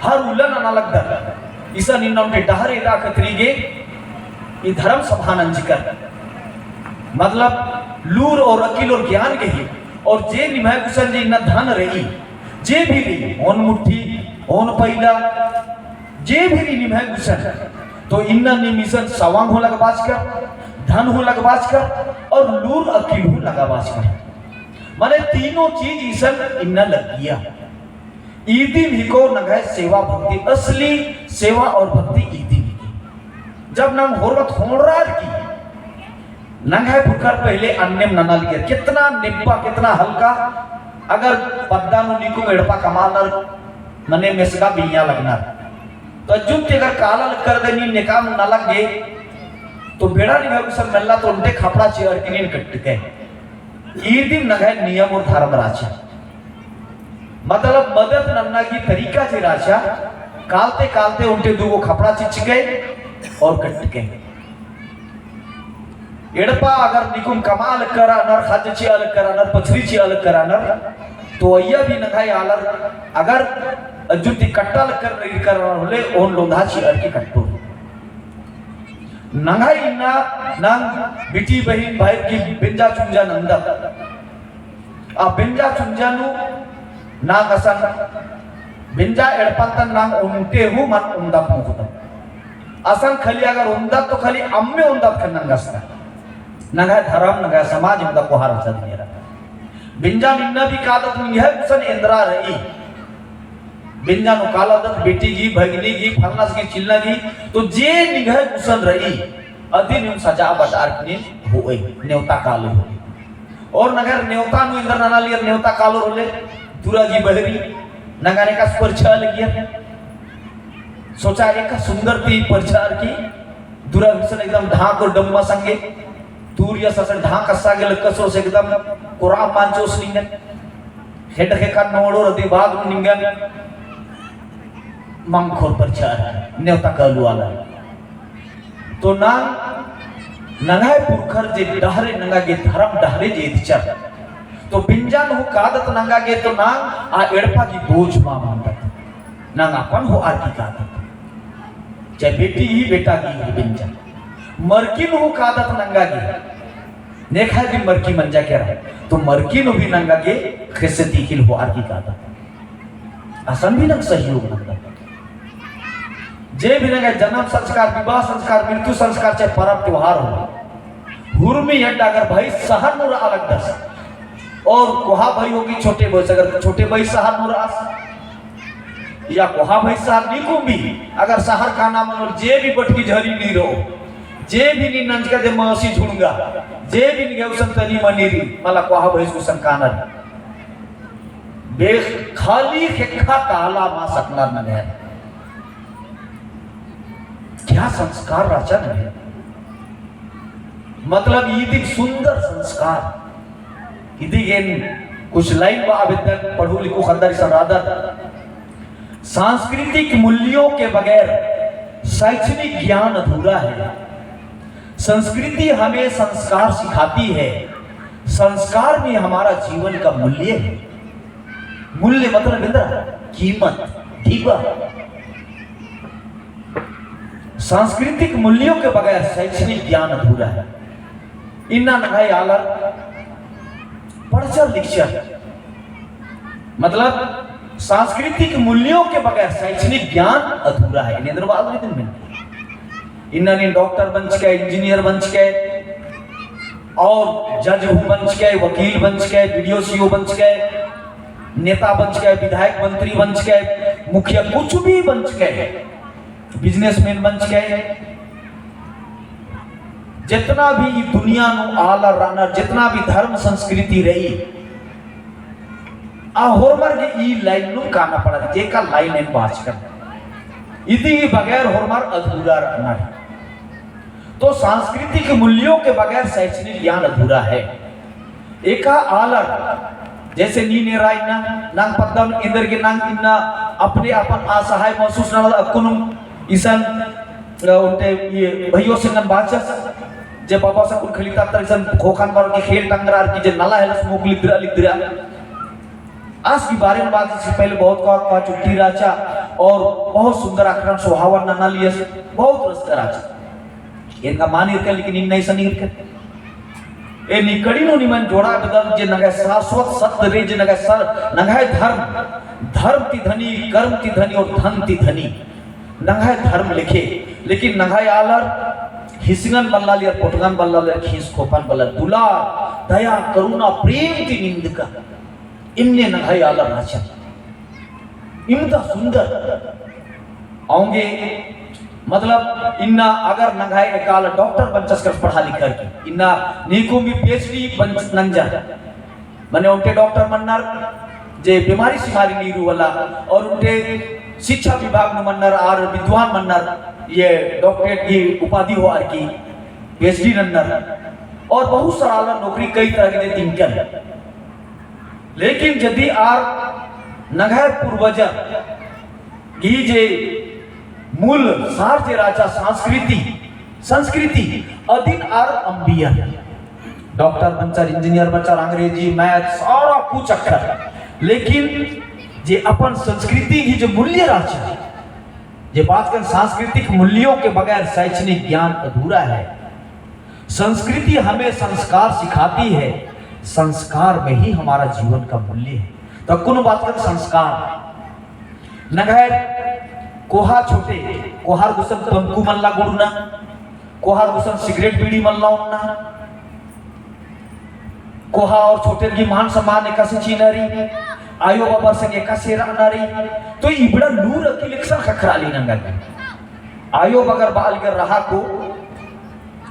हर उल्ला नना लगदर। इसन इन्ना ओन्टे डहरे एदआ खतरी गे ई धर्म सभा नंजकर। मतलब लूर और अकिल और ज्ञान गही, और जे निम्है गुसन जे इन्ना धन रई, जे भी रई, ओन मुट्ठी, ओन पैला, जे भी रई निम्है गुसन, तो इन्ना नीम इसन सवंग हूँ लगाबाचकर, धन हूँ लगाबाचकर, और लूर अकिल हूँ लगाबाचकर। माने तीनों चीज इसन इन्ना लग्गिया। ईदिम हिको नंग्है सेवा भक्ति, असली सेवा और भक्ति ईदिम हिको। जब नाम होरमत ख़ोंड़रअर की, नंग्है पुरखर पहले अन्नेम नना लगियर, केतना नेप्पा, केतना हल्का। अगर पद्दा नू नीकुम एड़पा कमआ लगनर, मने मेसगा बिइय्या लगनर, तो अज्जुन ती अगर काला लगकर दे नीन नेकाम नलख गे, तो बेड़ा निंग्है गुसन मल्ला तो ओन्टे खपड़ा चिअर की नीन कट्टकय। ईदिम नंग्है नियम और धर्म रहचा। मतलब मदद नन्ना की तरीका जे रहचा, कालते कालते ओन्टे दुगो खपड़ा चिच्चकय और कट्टकय। एड़पा अगर नीकुम कमआ लगकर रअनर, ख़ज्ज चिआ लगकर रअनर, पछरी चिआ लगकर रअनर, तो अइय्या भी नंग्है आलर अगर अज्जुन ती कट्टा लगकर रअनर होले, ओन लोंधा चिअर की कट्टोर। नंग्है इन्ना नाम बिटी बहिन भाई की बेंजा चुंजा नन्दत। आ बेंजा चुंजा नू नाम असन बेंजा एड़पन तन नाम ओन्टे हूँ मल ओन्दत मोख़दत। असन खाली अगर ओन्दत तो खाली अम्मे ओन्दत ख़ने नंगस्ता। नंग्है धरम, नंग्है समाज ओन्दा कोहा रहचा दिम एरा। बेंजा नू इन्ना भी कादत निंग्है गुसन एन्दरा रई। बेंजा नू कालदत बेटी गही, भगनी गही, फलनस गही, चिलना गही, तो जे निंग्है गुसन रई, अदिन नीम सजा बटआर की नीम होओय, नेवता कालोय होले। और नंग्है नेवता नू एन्दर नना लगियर, नेवता कालोर होले, दुरा गही बहरी, नंगा नेकास परछा लगियर। सोचा एका सुन्दर ती परछार की, दुरा गुसन एकदम ढाक और डम्मा संगे, दूरिया ससन ढाक अस्सा गे लक्कस और से एकदम कोरा मांचोस निंगन। हेड ख़ेक्खन नोड़ोर अदी बाद नू निंगन मंखोर परछार, नेवता कालू आलर। तो नाम नंग्है पुरखर जे डहरे नंगा गे धरम डहरे जे एदचर। तो बेंजा नू हूँ कादत नंगा गे तो नाम आ एड़पा गही बोझ मल मन्दत। नाम अपन होअर की कादत। चाहे बेटी ही बेटा गही ही बेंजा। मरकी नू हूँ कादत नंगा गे। नेखय दिम मरकी मंजा केरा। तो मरकी नू भी नंगा गे ख़ेस्स ती ख़िल होअर की कादत। असन भी नंग सहयोग नंदत। जे भी नंग्है जनम संस्कार, विवाह संस्कार, मृत्यु संस्कार, चाहे परब त्योहार होले, हुरमी अड्डा अगर भाई सहर नू रआ लगदस, और कोहा भाई होगी छोटे भाई, अगर छोटे भाई सहर नू रअस, या कोहा भाई सहर नीकुम भी, अगर सहर काना मनोर जे भी बटकी झरी नीरो, जे भी नीन नंजका दे मासी झुड़ंगा, जे भी निंग्है गुसन तनी मनी रई, मला कोहा भाई गुसन कानर। बे खाली ख़ेक्खा काला मल सकनर नंग्है। क्या संस्कार रहचा नंग्है। मतलब ईदिम सुन्दर संस्कार। इदिगेन कुछ लाइन बआ बेद्दन पढ़ू लिखू ख़द्दर इसन रअदर। सांस्कृतिक मूल्यों के बगैर शैक्षणिक ज्ञान अधूरा है। संस्कृति हमें संस्कार सिखाती है, संस्कार में हमारा जीवन का मूल्य है। मूल्य मतलब इन्द्रा कीमत, ढिबा। सांस्कृतिक मूल्यों के बगैर शैक्षणिक ज्ञान अधूरा है। इन्ना नंग्है आलर पढ़चर लिखचर, मतलब सांस्कृतिक मूल्यों के बगैर शैक्षणिक ज्ञान अधूरा है। इन्ना एन्देर बआ लगी इदिन मेनके। इन्ना नीन डॉक्टर बन चिके, इंजीनियर बन चिके, और जज हूँ बन चिके, वकील बन चिके, बीडीओ सीओ बन चिके, नेता बन चिके, विधायक मंत्री बन चिके, मुखिया कुछ भी बन चिके, बिजनेसमैन बन चिके, जितना भी ई दुनिया नू आलर रअनर, जितना भी धर्म संस्कृति रई, आ होरमर गे ई लाइन नू काना पड़त, एका लाइन एन बाचकन। इदी बगैर होरमर अधूरा रअनर। तो सांस्कृतिक मूल्यों के बगैर शैक्षणिक ज्ञान अधूरा है। एका आलर, जैसे नीन एरा इन्ना, नांग पद्दा नू एन्देर गे नांग इन्ना अपने आपन असहाय महसूस नना अक्कुन इसन, अ, उन्टे ये भइयो संगन बाचस, जे बाबा सा कुल खली तातर इसन खोखान बार की खेल टंगरा की जे नला हेलस मुख लिद्रा लिद्रा। आस की बारे में बात इससे पहले बहुत का, का छुट्टी राचा और बहुत सुंदर अखड़न सोहावन नना लियस, बहुत रस राचा। एनका मान इरकर, लेकिन इन्ना इसन इरकर। ए निकड़ी नू निमन जोड़ा बदल जे नंग्है शाश्वत सत्य रे, जे नंग्है सर, नंग्है धर्म, धर्म ती धनी, कर्म ती धनी और धन ती धनी। नंग्है धर्म लेखे, लेकिन नंग्है आलर हिसंगन बल्ला लियर, पोटंगन बल्ला लियर, खीस खोपन बल्ला, दुलार, दया, करुणा, प्रेम ती निंदका। इन्ने नंग्है आलर राचा। इमदा सुंदर। औंगे, मतलब, इन्ना अगर नंग्है एका आलर डॉक्टर बंचस कर पढ़ा लिखर की, इन्ना नीकुम भी पीएचडी बंच नंजर। मने उन्टे डॉक्टर मन्नर, जे बीमारी सिमारी नीरू वाला, और उन्टे शिक्षा विभाग में मन्नर, आर विद्वान मन्नर, ये डॉक्टरेट की उपाधि होअर की, पीएचडी नन्नर, और बहुत सारा आलर नौकरी कई तरह के तिंकन। लेकिन जदि आर नंग्है पूर्वजर गही जे मूल सार जे राचा संस्कृति, संस्कृति अदिन आर अम्बियर। डॉक्टर बंचर, इंजीनियर बंचर, अंग्रेजी, मैथ, सारा कुछ अक्खर। लेकिन जे अपन संस्कृति गही जे मूल्य राचा, जे बाचकन सांस्कृतिक मूल्यों के बगैर शैक्षणिक ज्ञान अधूरा है। संस्कृति हमें संस्कार सिखाती है, संस्कार में ही हमारा जीवन का मूल्य है। तो कुन बाचकन संस्कार, नंग्है कोहा छोटे, कोहार गुसन तम्बाकू मल्ला गुड़ना, कोहार गुसन सिगरेट बीड़ी मल्ला ओन्ना, कोहा और छोटेर गही मान सम्मान एकासे चिअना रई, आयो बाबर संगे एकासे रअना रई, तो इबड़ा लूर अकिल एकसन ख़क्खरा ली नंगा। आयो बगर बालगर रहा को,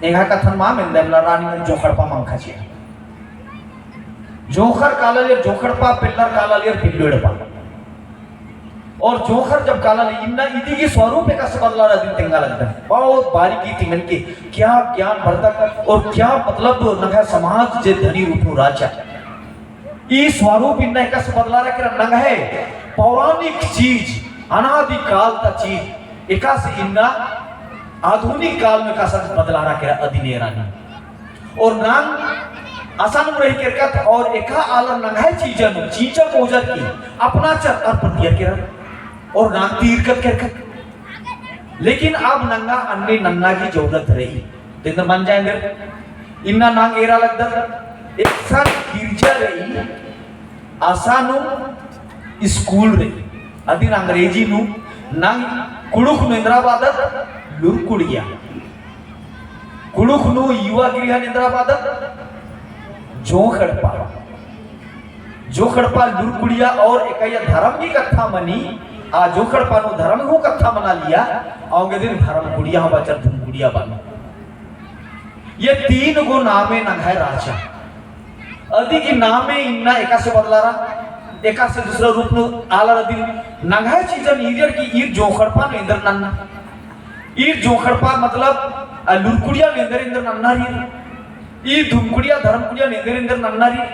एंगा कत्थन मा मेंदम ला रानी में जोंख़ड़पा मंखा चिआ। जोंख़र काला लियर जोंख़ड़पा, पेल्लर काला लियर पेल्लो एड़पा। और जोंख़र जब काला ली इन्ना इदी गही स्वरूप एकासे बदलारा अदिन तेंगा लगदन। बहुत बारीकी ती मेनके क्या ज्ञान बरदत और क्या मतलब नंग्है समाज जे धनी रूप नू राचा। ई स्वरूप इन्ना एकासे बदलारा केरा नंग्है पौराणिक चीज, अनादि काल ता चीज एकासे इन्ना आधुनिक काल में एकासे बदलारा केरा अदिन एरा नी। और नाम असानुम रही केरकत और एका आलर नंग्है चीजन, चीजन ओजर की अपनाचर और परतियर केरा और नाम तीरकत केरकत। लेकिन अब नंगा अन्ने नन्ना गही जरूरत रई। तेंदर मंजा एन्देर इन्ना नाम एरा लगदत एकसन गिरजा रई, असानुम स्कूल रई, अदिन अंग्रेजी नू नाम कुँड़ुख़ नू एन्दरा बअदत लुरकुड़िया। कुँड़ुख़ नू युवा गृह नू एन्दरा बअदत जोंख़ड़पा। जोंख़ड़पा लुरकुड़िया और एकइया धरम गही कत्था मनी, आ जोंख़ड़पा नू धरम हूँ कत्था मना लिया, औंगे दिन धरम कुड़िया हूँ बचर धुम कुड़िया बअनर। ये तीन गो नामे नंग्है राचा। अदी गही नामे इन्ना एकासे बदलारा, एकासे दूसरा रूप नू आलारा अदिन नंग्है चीजन ईरियर की ईर जोंख़ड़पा नू एन्देर नन्ना। ईर जोंख़ड़पा मतलब, आ, लुरकुड़िया नू एन्देर एन्देर नन्ना रई। ईर धुमकुड़िया, धरमकुड़िया नू एन्देर एन्देर नन्ना रई।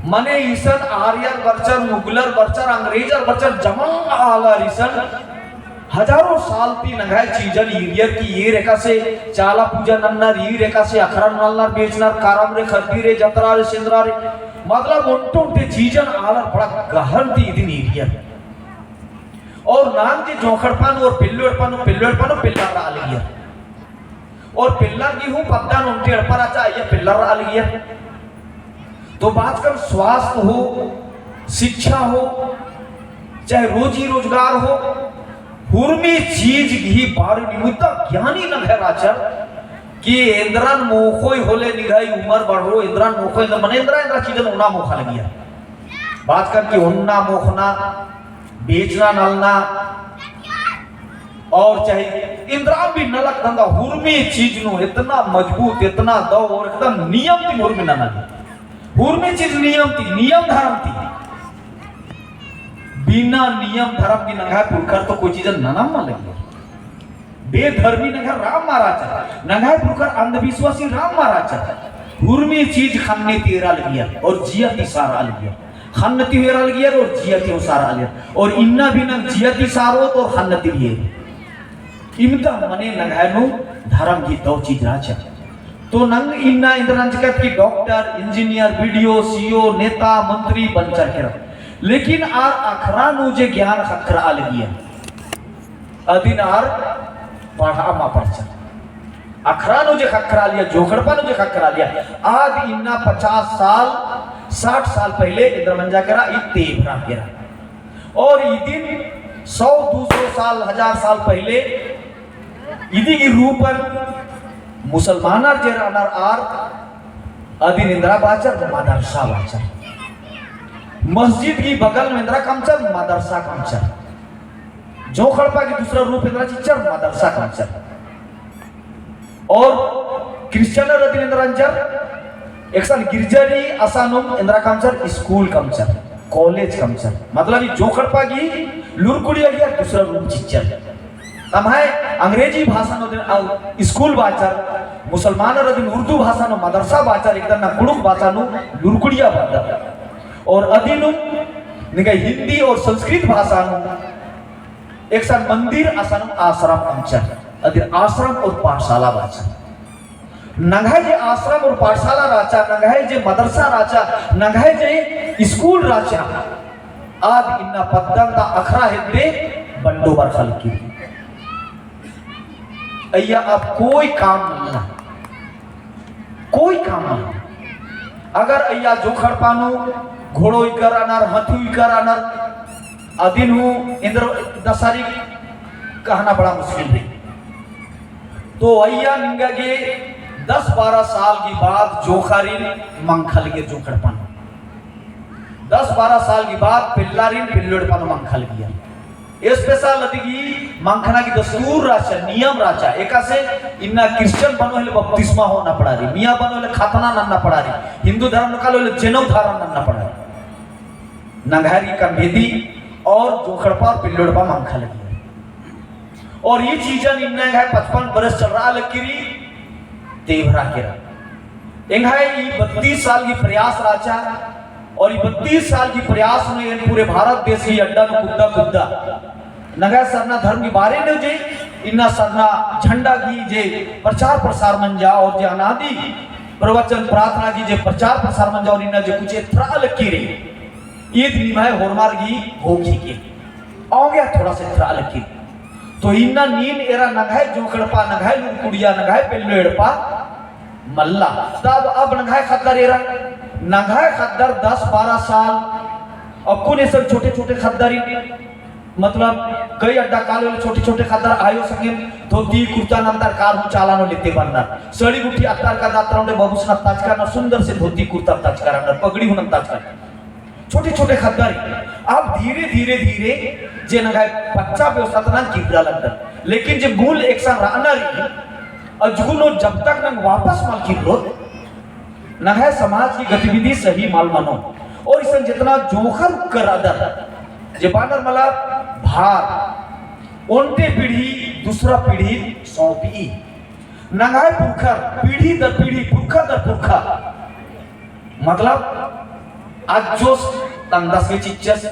मने इसन आर्यर बरचर, मुगलर बरचर, अंग्रेजर बरचर, जमा आलर इसन हजारों साल ती नंग्है चीजन ईरियर की ईर एकासे चाला पूजा नन्नर, ईर एकासे अखरा नू नलनर बेचनर, करम रे, खद्दी रे, जतरा रे, सेंदरा रे, मतलब ओन्टे ओन्टे चीजन आलर बड़ा गहन ती इदिन ईरियर। और नाम जे जोंख़ एड़पा नू और पेल्लो एड़पा नू, पेल्लो एड़पा नू पेल्लर रआ लगियर। और पेल्लर गही हूँ पद्दा नू ओन्टे एड़पा रहचा, अइय्या पेल्लर रआ लगियर। तो बाचकन स्वास्थ्य हो, शिक्षा हो, चाहे रोजी रोजगार हो, हुरमी चीज गही बारे नू इतना ज्ञानी नंग्है रहचर कि एन्दरन मोख़ोय होले निंग्है उमर बढ़रो, एन्दरन मोख़ोय, एन्दर, मने एन्दरा एन्दरा चीजन ओना मोख़ा लगियर। बाचकन कि ओना मोख़ना, बेचना नलना, और चाहे एन्दरा भी नलख धंधा, हुरमी चीज नू इतना मजबूत, इतना दव और एकदम नियम ती हुरमी नना। हुरमी चीज नियम ती, नियम धरम ती। बिना नियम धरम की नंग्है पुरखर तो कोई चीजन नना मल लगियर। बेधर्मी नंग्है रआ मल रहचर, नंग्है पुरखर अंधविश्वासी रआ मल रहचर। हुरमी चीज ख़न्न ती एरा लगियर और जिया ती सारा लगियर। ख़न्न ती एरा लगियर और जिया ती सारा लगियर। और इन्ना भी नंग जिया ती सारोत और ख़न्न ती भी एरोत। इमदा मने नंग्है नू धरम गही दव चीज रहचा। तो नंग इन्ना एन्दरा नंजकत कि डॉक्टर, इंजीनियर, बीडीओ, सीईओ, नेता, मंत्री बनचर केरा। लेकिन आर अखरा नू जे ज्ञान ख़क्खरआ लगियर, अदिन आर पढ़आ मल पढ़चर। अखरा नू जे ख़क्खरआ लगियर, जोंख़ एड़पा नू जे ख़क्खरआ लगियर, आद इन्ना पचास साल, साठ साल पहिले एन्दरा मंजा केरा, ई तेभरा केरा। और इदिन सौ, दू सौ साल, हजार साल पहिले इदी गही रूपन मुसलमानर जे रअनर आर अदिन एन्दरा बाचर, मदरसा बाचर। मस्जिद गही बगल में एन्दरा कमचर, मदरसा कमचर। जोंख़ एड़पा गही दूसरा रूप एन्दरा चिच्चर, मदरसा कमचर। और क्रिश्चियनर अदिन एन्दरा नंजर, एकसन गिरजा रई असानुम एन्दरा कमचर, स्कूल कमचर, कॉलेज कमचर। मतलब ई जोंख़ एड़पा गही लूरकुड़िया गही दूसरा रूप चिच्चर। तम्है अंग्रेजी भाषा नू अदिन, अ, स्कूल बाचर, मुसलमानर अदिन उर्दू भाषा नू मदरसा बाचर, एकदन ना कुँड़ुख़ भाषा नू लूरकुड़िया बअदर। और अदिनुम निंग्है हिंदी और संस्कृत भाषा नू एकसन मंदिर असानुम आश्रम कमचर, अदिन आश्रम और पाठशाला बाचर। नंग्है जे आश्रम और पाठशाला रहचा, नंग्है जे मदरसा रहचा, नंग्है जे स्कूल रहचा, आद इन्ना पद्दन ता अखरा हेद्दे बंडो बरख़ा लगी। अइय्या अब कोई काम मल्ला, कोई काम मल्ला। अगर अइय्या जोंख़ एड़पा नू घोड़ो उइकर रअनर, हाथी उइकर रअनर, अदिन हूँ एन्दर दसारी कहना बड़ा मुश्किल रई। तो अइय्या निंगा गे दस बारह साल की बाद जोंख़ारिन मंख़ा लगियर जोंख़ एड़पा नू। दस बारह साल की बाद पेल्लारिन पेल्लो एड़पा नू मंख़ा लगियर। Special अदिगी मंख़ना की दस्तूर रहचा, नियम रहचा। एकासे इन्ना क्रिश्चियन बनो हेले बपतिस्मा होअना पड़ा रई, मियाँ बनो हेले खतना नन्ना पड़ा रई, हिंदू धरम नू कालो हेले जनेऊ धारण नन्ना पड़ा रई। नंग्है रई कम भेदी और जोंख़ एड़पा और पेल्लो एड़पा मंख़ा लगियर। और ई चीजन इन्ना एंग्है पचपन बरस चलरआ लगी रई, तेभरा केरा। एंग्है ई बत्तीस साल की प्रयास रहचा, और ई बत्तीस साल की प्रयास में एन पूरे भारत देश की अड्डा नू कुद्दा कुद्दा नंग्है सरना धर्म की बारे नू जे इन्ना सरना झंडा की जे प्रचार प्रसार मंजा और जे अनादि प्रवचन प्रार्थना की जे प्रचार प्रसार मंजा और इन्ना जे कुछ एथरआ लगी रई, ईद निम्है होरमर गही होखी के। औंगे थोड़ा से एथरआ लगी। तो इन्ना नीन एरा नंग्है जोंख़ एड़पा, नंग्है लूरकुड़िया, नंग्है पेल्लो एड़पा मल्ला। तब अब नंग्है ख़द्दर एरा, नंग्है ख़द्दर दस बारह साल, अक्कुन एसन छोटे छोटे ख़द्दर, मतलब कई अड्डा कालो छोटे छोटे ख़द्दर आयो संगे धोती कुर्ता नंदर कार हूँ चाला नू लेते बरनर। सड़ी गुट्ठी अत्तर का दात्रा उन्हें बबुस नत्ताचका न सुंदर से धोती कुर्ता नत्ताचका रअनर, पगड़ी हूँ नत्ताचका। छोटे छोटे ख़द्दर। अब धीरे धीरे धीरे जे नंग्है पच्चा व्यवस्था तना गिररआ लगदर। लेकिन जे मूल एकसन रअना रई, अजगुन जब तक नंग वापस मल किर्रोत, नंग्है समाज की गतिविधि सही मल मनो। और इसन जितना जोंख़र उक्कर रअदर, जे बअनर मला भार, ओन्टे पीढ़ी दूसरा पीढ़ी सौंपी। नंग्है पुरखर पीढ़ी दर पीढ़ी, पुरखा दर पुरखा, मतलब अज्जोस तंगदस गे चिच्चस,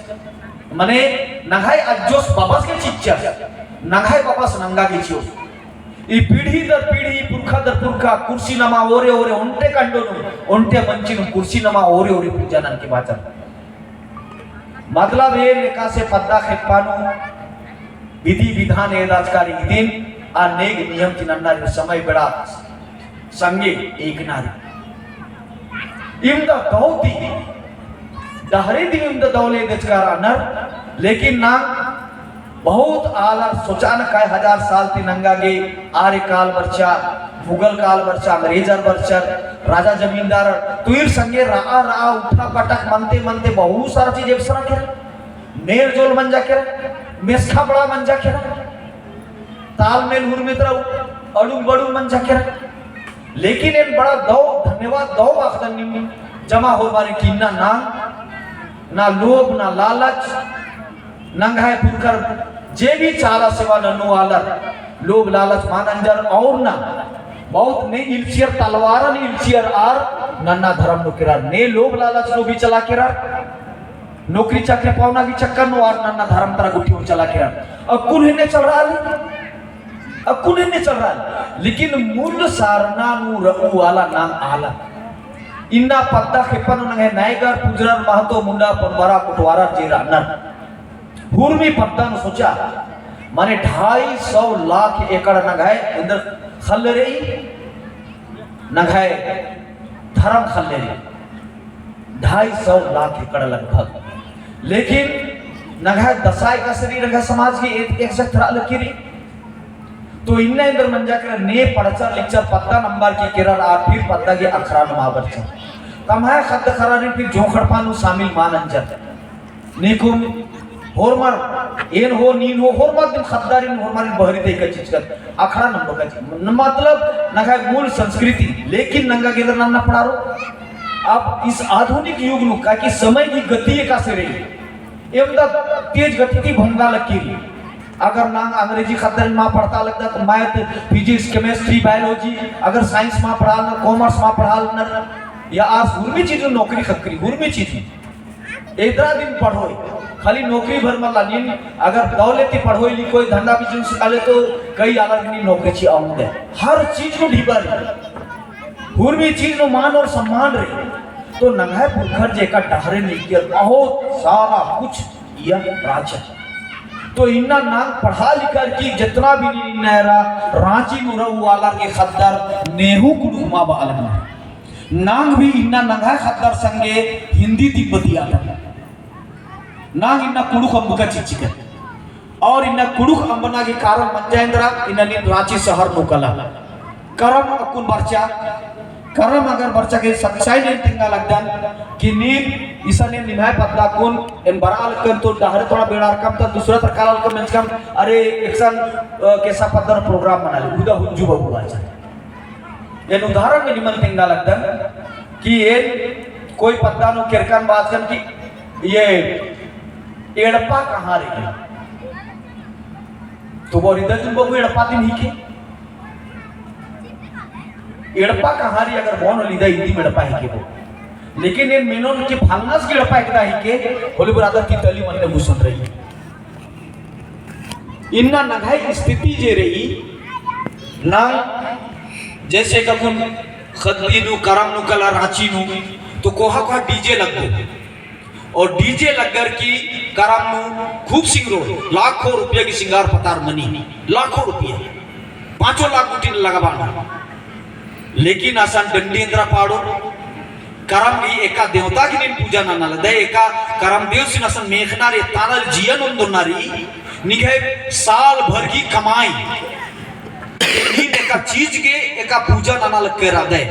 मने नंग्है अज्जोस बबस गे चिच्चस। नंग्है बबस नंगा गे चिओस। ई पीढ़ी दर पीढ़ी, पुरखा दर पुरखा, कुर्सी नमा ओरे ओरे ओन्टे कंडो नू, ओन्टे मंची नू कुर्सी नमा ओरे ओरे पूजा ननके बाचर। मतलब एन एकासे पद्दा खेप्पा नू विधि विधान एदाचका रई इदिन, आ नेग नियम ती नन्ना रई समय बेड़ा संगे एकना रई। इवंदा दौ ती, डहरे दिम इवंदा दौ ले देचका रअनर, लेकिन ना बहुत आलर सोचआ नू कई हजार साल ती नंगा गे आर्य काल बरचा, मुगल काल बरचा, अंग्रेजर बरचर, राजा जमींदार, तो ईर संगे रआ रआ उठा पटक मनते मनते बहुत सारा चीज एबसरा केरा, मेल जोल मंजा केरा, मेस्खा बड़ा मंजा केरा, तालमेल हुरमी तरा अड़ुम बड़ुम मंजा केरा। लेकिन एन बड़ा दौ धन्यवाद दौ अख़दन नीम जमा होरमारिन कि इन्ना ना, ना लोभ, ना लालच, नंग्है पुरखर जे भी चाला सेवा नन्नू आलर, लोभ लालच मा नंजर और ना, बहुत ने इल्चियर तलवारन इल्चियर आर नन्ना धरम नू केरर, ने लोभ लालच नू भी चला केरर, नौकरी चाकरी पावना की चक्कर नू आर नन्ना धरम तरा गुट्ठी नू चला केरर। अक्कुन हेन्ने चल रआ ली, अक्कुन हेन्ने चल रआ ली, लेकिन मूल सारना नू रऊ आला नाम आला। इन्ना पद्दा खेप्पा नू नंग्है नैगर पुजरर महतो मुंडा पनबरा कोटवारर जे रअनर। हुरमी पद्दा नू सोचा, माने ढाई सौ लाख एकड़ नंग्है एन्देर ख़ल्ल रई, नंग्है धरम ख़ल्ल रई। ढाई सौ लाख एकड़ लगभग। लेकिन नंग्है दसा एकासे रई नंग्है समाज की एक, एक सौ थरा लगी रई। तो इन्ना एन्देर मंजा केरा ने पढ़चर लिखचर पद्दा नंबर की केरर आर फिर पद्दा गे अखड़ा नू मा बरचर। तम्है ख़द्द ख़र्रारिन फिर जोंख़ एड़पा नू शामिल मा नंजर। नीकुम होरमर, एन हो, नीन हो, होरमर दिम ख़द्दारिन, होरमरिन बहरी तइका चिच्चकत, अखड़ा नंबर का चिच्चकत। न-, मतलब, नंग्है मूल संस्कृति, लेकिन नंगा गे एन्देर नन्ना पड़ारो। अब इस आधुनिक युग नू, काकि समय की गति एकासे रई, एवंदा तेज गति ती भंगा लगी रई। अगर नाम अंग्रेजी ख़द्दारिन मा पढ़ता लगदत, तो math, physics, chemistry, biology, अगर science मा पढ़ालनर, commerce मा पढ़ालनर, या arts, हुरमी चीज नू नौकरी ख़क्खरी, हुरमी चीज नू। एदरा दिम पढ़ोय, खाली नौकरी भर मल्ला, नीन अगर दौले ती पढ़ोय लिखोय, धंधा business काले तो कई आलर नीन नौकरी चिआ ओंगदय। हर चीज नू ढिबा रई, हुरमी चीज नू मान और सम्मान रई। तो नंग्है पुरखर जे एका डहरे निकियर बहुत सारा कुछ इया राजा। तो इन्ना नाम पढ़ा लिखर की जितना भी नीन इन्ना एरा राँची नू रऊ आलर गे ख़द्दर नेहू कुँड़ुख़ मा बआ लगनर। नांग भी इन्ना नंग्है ख़द्दर संगे हिंदी ती बतियादन। नांग इन्ना कुँड़ुख़ अम्बका चिच्चकन। और इन्ना कुँड़ुख़ अम्बना गे कारण मंजा एन्दरा, इन्ना नीन राँची शहर नू कला। करम अक्कुन बरचा, करम अगर बरचा गे सच्चाई नीन तेंगा लगदन कि नीन इसन निम्है पद्दा कुन एन बरआ लगकन तो डहरे थोड़ा बेड़ारकम तो दूसरा तरका लगकम मेंजकम, अरे एकसन, अ, केसा पद्दा नू program मनाली, उदा हुंजू बाबू बाचा। एन उदाहरण में निमन तेंगा लगदन कि एन कोई पद्दा नू केरकन बाचकन कि ये एड़पा कहाँ रई? तो बओर इदा जुन बबू एड़पा दिम हिके। एड़पा कहाँ रई अगर बओन होले इदा इदिम एड़पा हिके बओर। लेकिन एन मेनोन कि फलनस गे एड़पा एकदा हिके, होले बओर आदा तितली मन्ने गुसन रई। इन्ना नंग्है स्थिति जे रई ना, जैसे कखुन ख़द्दी नू, करम नू कला राँची नू, तो कोहा कोहा DJ लग्गो। और DJ लग्गर की करम नू खूब सिंगरो, लाखों रुपया की सिंगार पतार मनी, लाखों रुपया, पाँचों लाख गुट्ठिन लगाबअना। लेकिन असन डंडी एन्दरा पाड़ो, करम गही एका देवता गे नीन पूजा नना लगदय, एका करम देवसिन असन मेखना रई, ताना रई, जियन ओन्दोना रई, निंग्है साल भर की कमाई, नीन एका चीज गे एका पूजा नना लगके रअदय।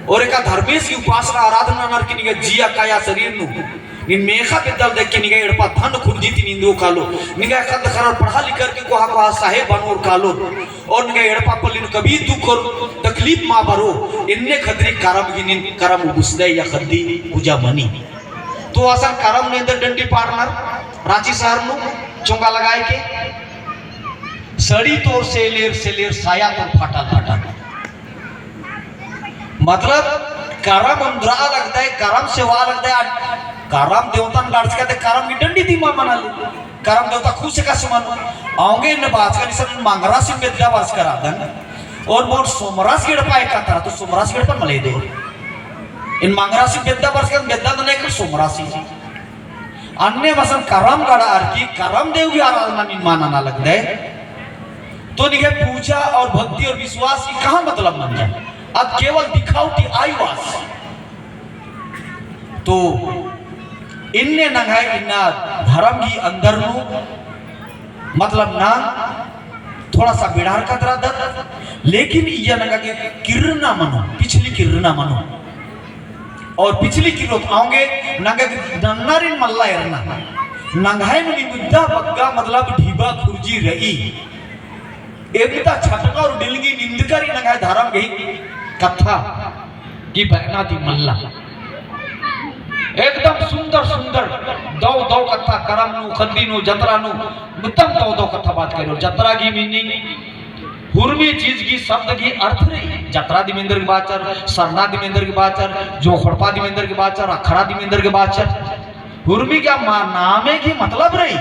और एका धर्मेस गही उपासना आराधना ननर की निंग्है जिया काया शरीर नू नीन मेखा बेद्दा लगदय कि निंग्है एड़पा धन खुर्जी ती निंदो कालो, निंग्है ख़द्द ख़र्रर पढ़ा लिखर की कोहा कोहा साहेब बनोर कालो, और निंग्है एड़पा पल्ली नू कभी दुख और तकलीफ मा बरो, एन्ने खतरी करम गे नीन करम उबुसदय या ख़द्दी पूजा मनी। तो असन करम नू एन्देर डंडी पाड़नर, राँची शहर नू चोंगा लगाय के, सड़ी तोर सेलेर सेलेर, साया तोर फाटल फाटल। मतलब, करम ओन्दरआ लगदय, करम सेवा लगदय, आ करम देवतन गड़चका ते करम गही डंडी दिम मा मनाली। करम देवता खुश एकासे मनो। औंगे इन्ने बाचकन इसन मंगरासिन बेद्दा बरचका रअदन। और मोर सोमरासिन एड़पा एका तरा तो सोमरासिन एड़पन मल एदोर। इन्ने मंगरासिन बेद्दा बरचकन बेद्दा दने कर सोमरासिन। अन्नेम असन करम गड़ारकी करम देव गही आराधना निम्मा नना लगदय। तो निंग्है पूजा और भक्ति और विश्वास की कहाँ मतलब मंजा? अद केवल दिखावटी आईवास। तो इन्ने नंग्है इन्ना धरम गही अंदर नू, मतलब नाम थोड़ा सा बिड़ारकत रअदत, लेकिन इय्या नंगा गे किर्रना मनो, पिछली किर्रना मनो। और पिछली किर्रोत औंगे नंगा गे नन्नारिन मल्ला एरना। नंग्है नू नीम इद्दा बग्गे मतलब ढिबा खुर्जी रई। एकदा छटका और डिलगी निंदका रई नंग्है धरम गही कत्था गही बअना ती मल्ला। एकदम सुंदर सुंदर दव दव कत्था करम नू, खद्दी नू, जतरा नू, एकदम दव दव कत्था बाचका रई। जतरा गही meaning, हुरमी चीज गही शब्द गही अर्थ रई। जतरा दिम एन्देर गे बाचर, सरना दिम एन्देर गे बाचर, जोंख़ड़पा दिम एन्देर गे बाचर, अखड़ा दिम एन्देर गे बाचर। हुरमी गही मा-, नामे गही मतलब रई।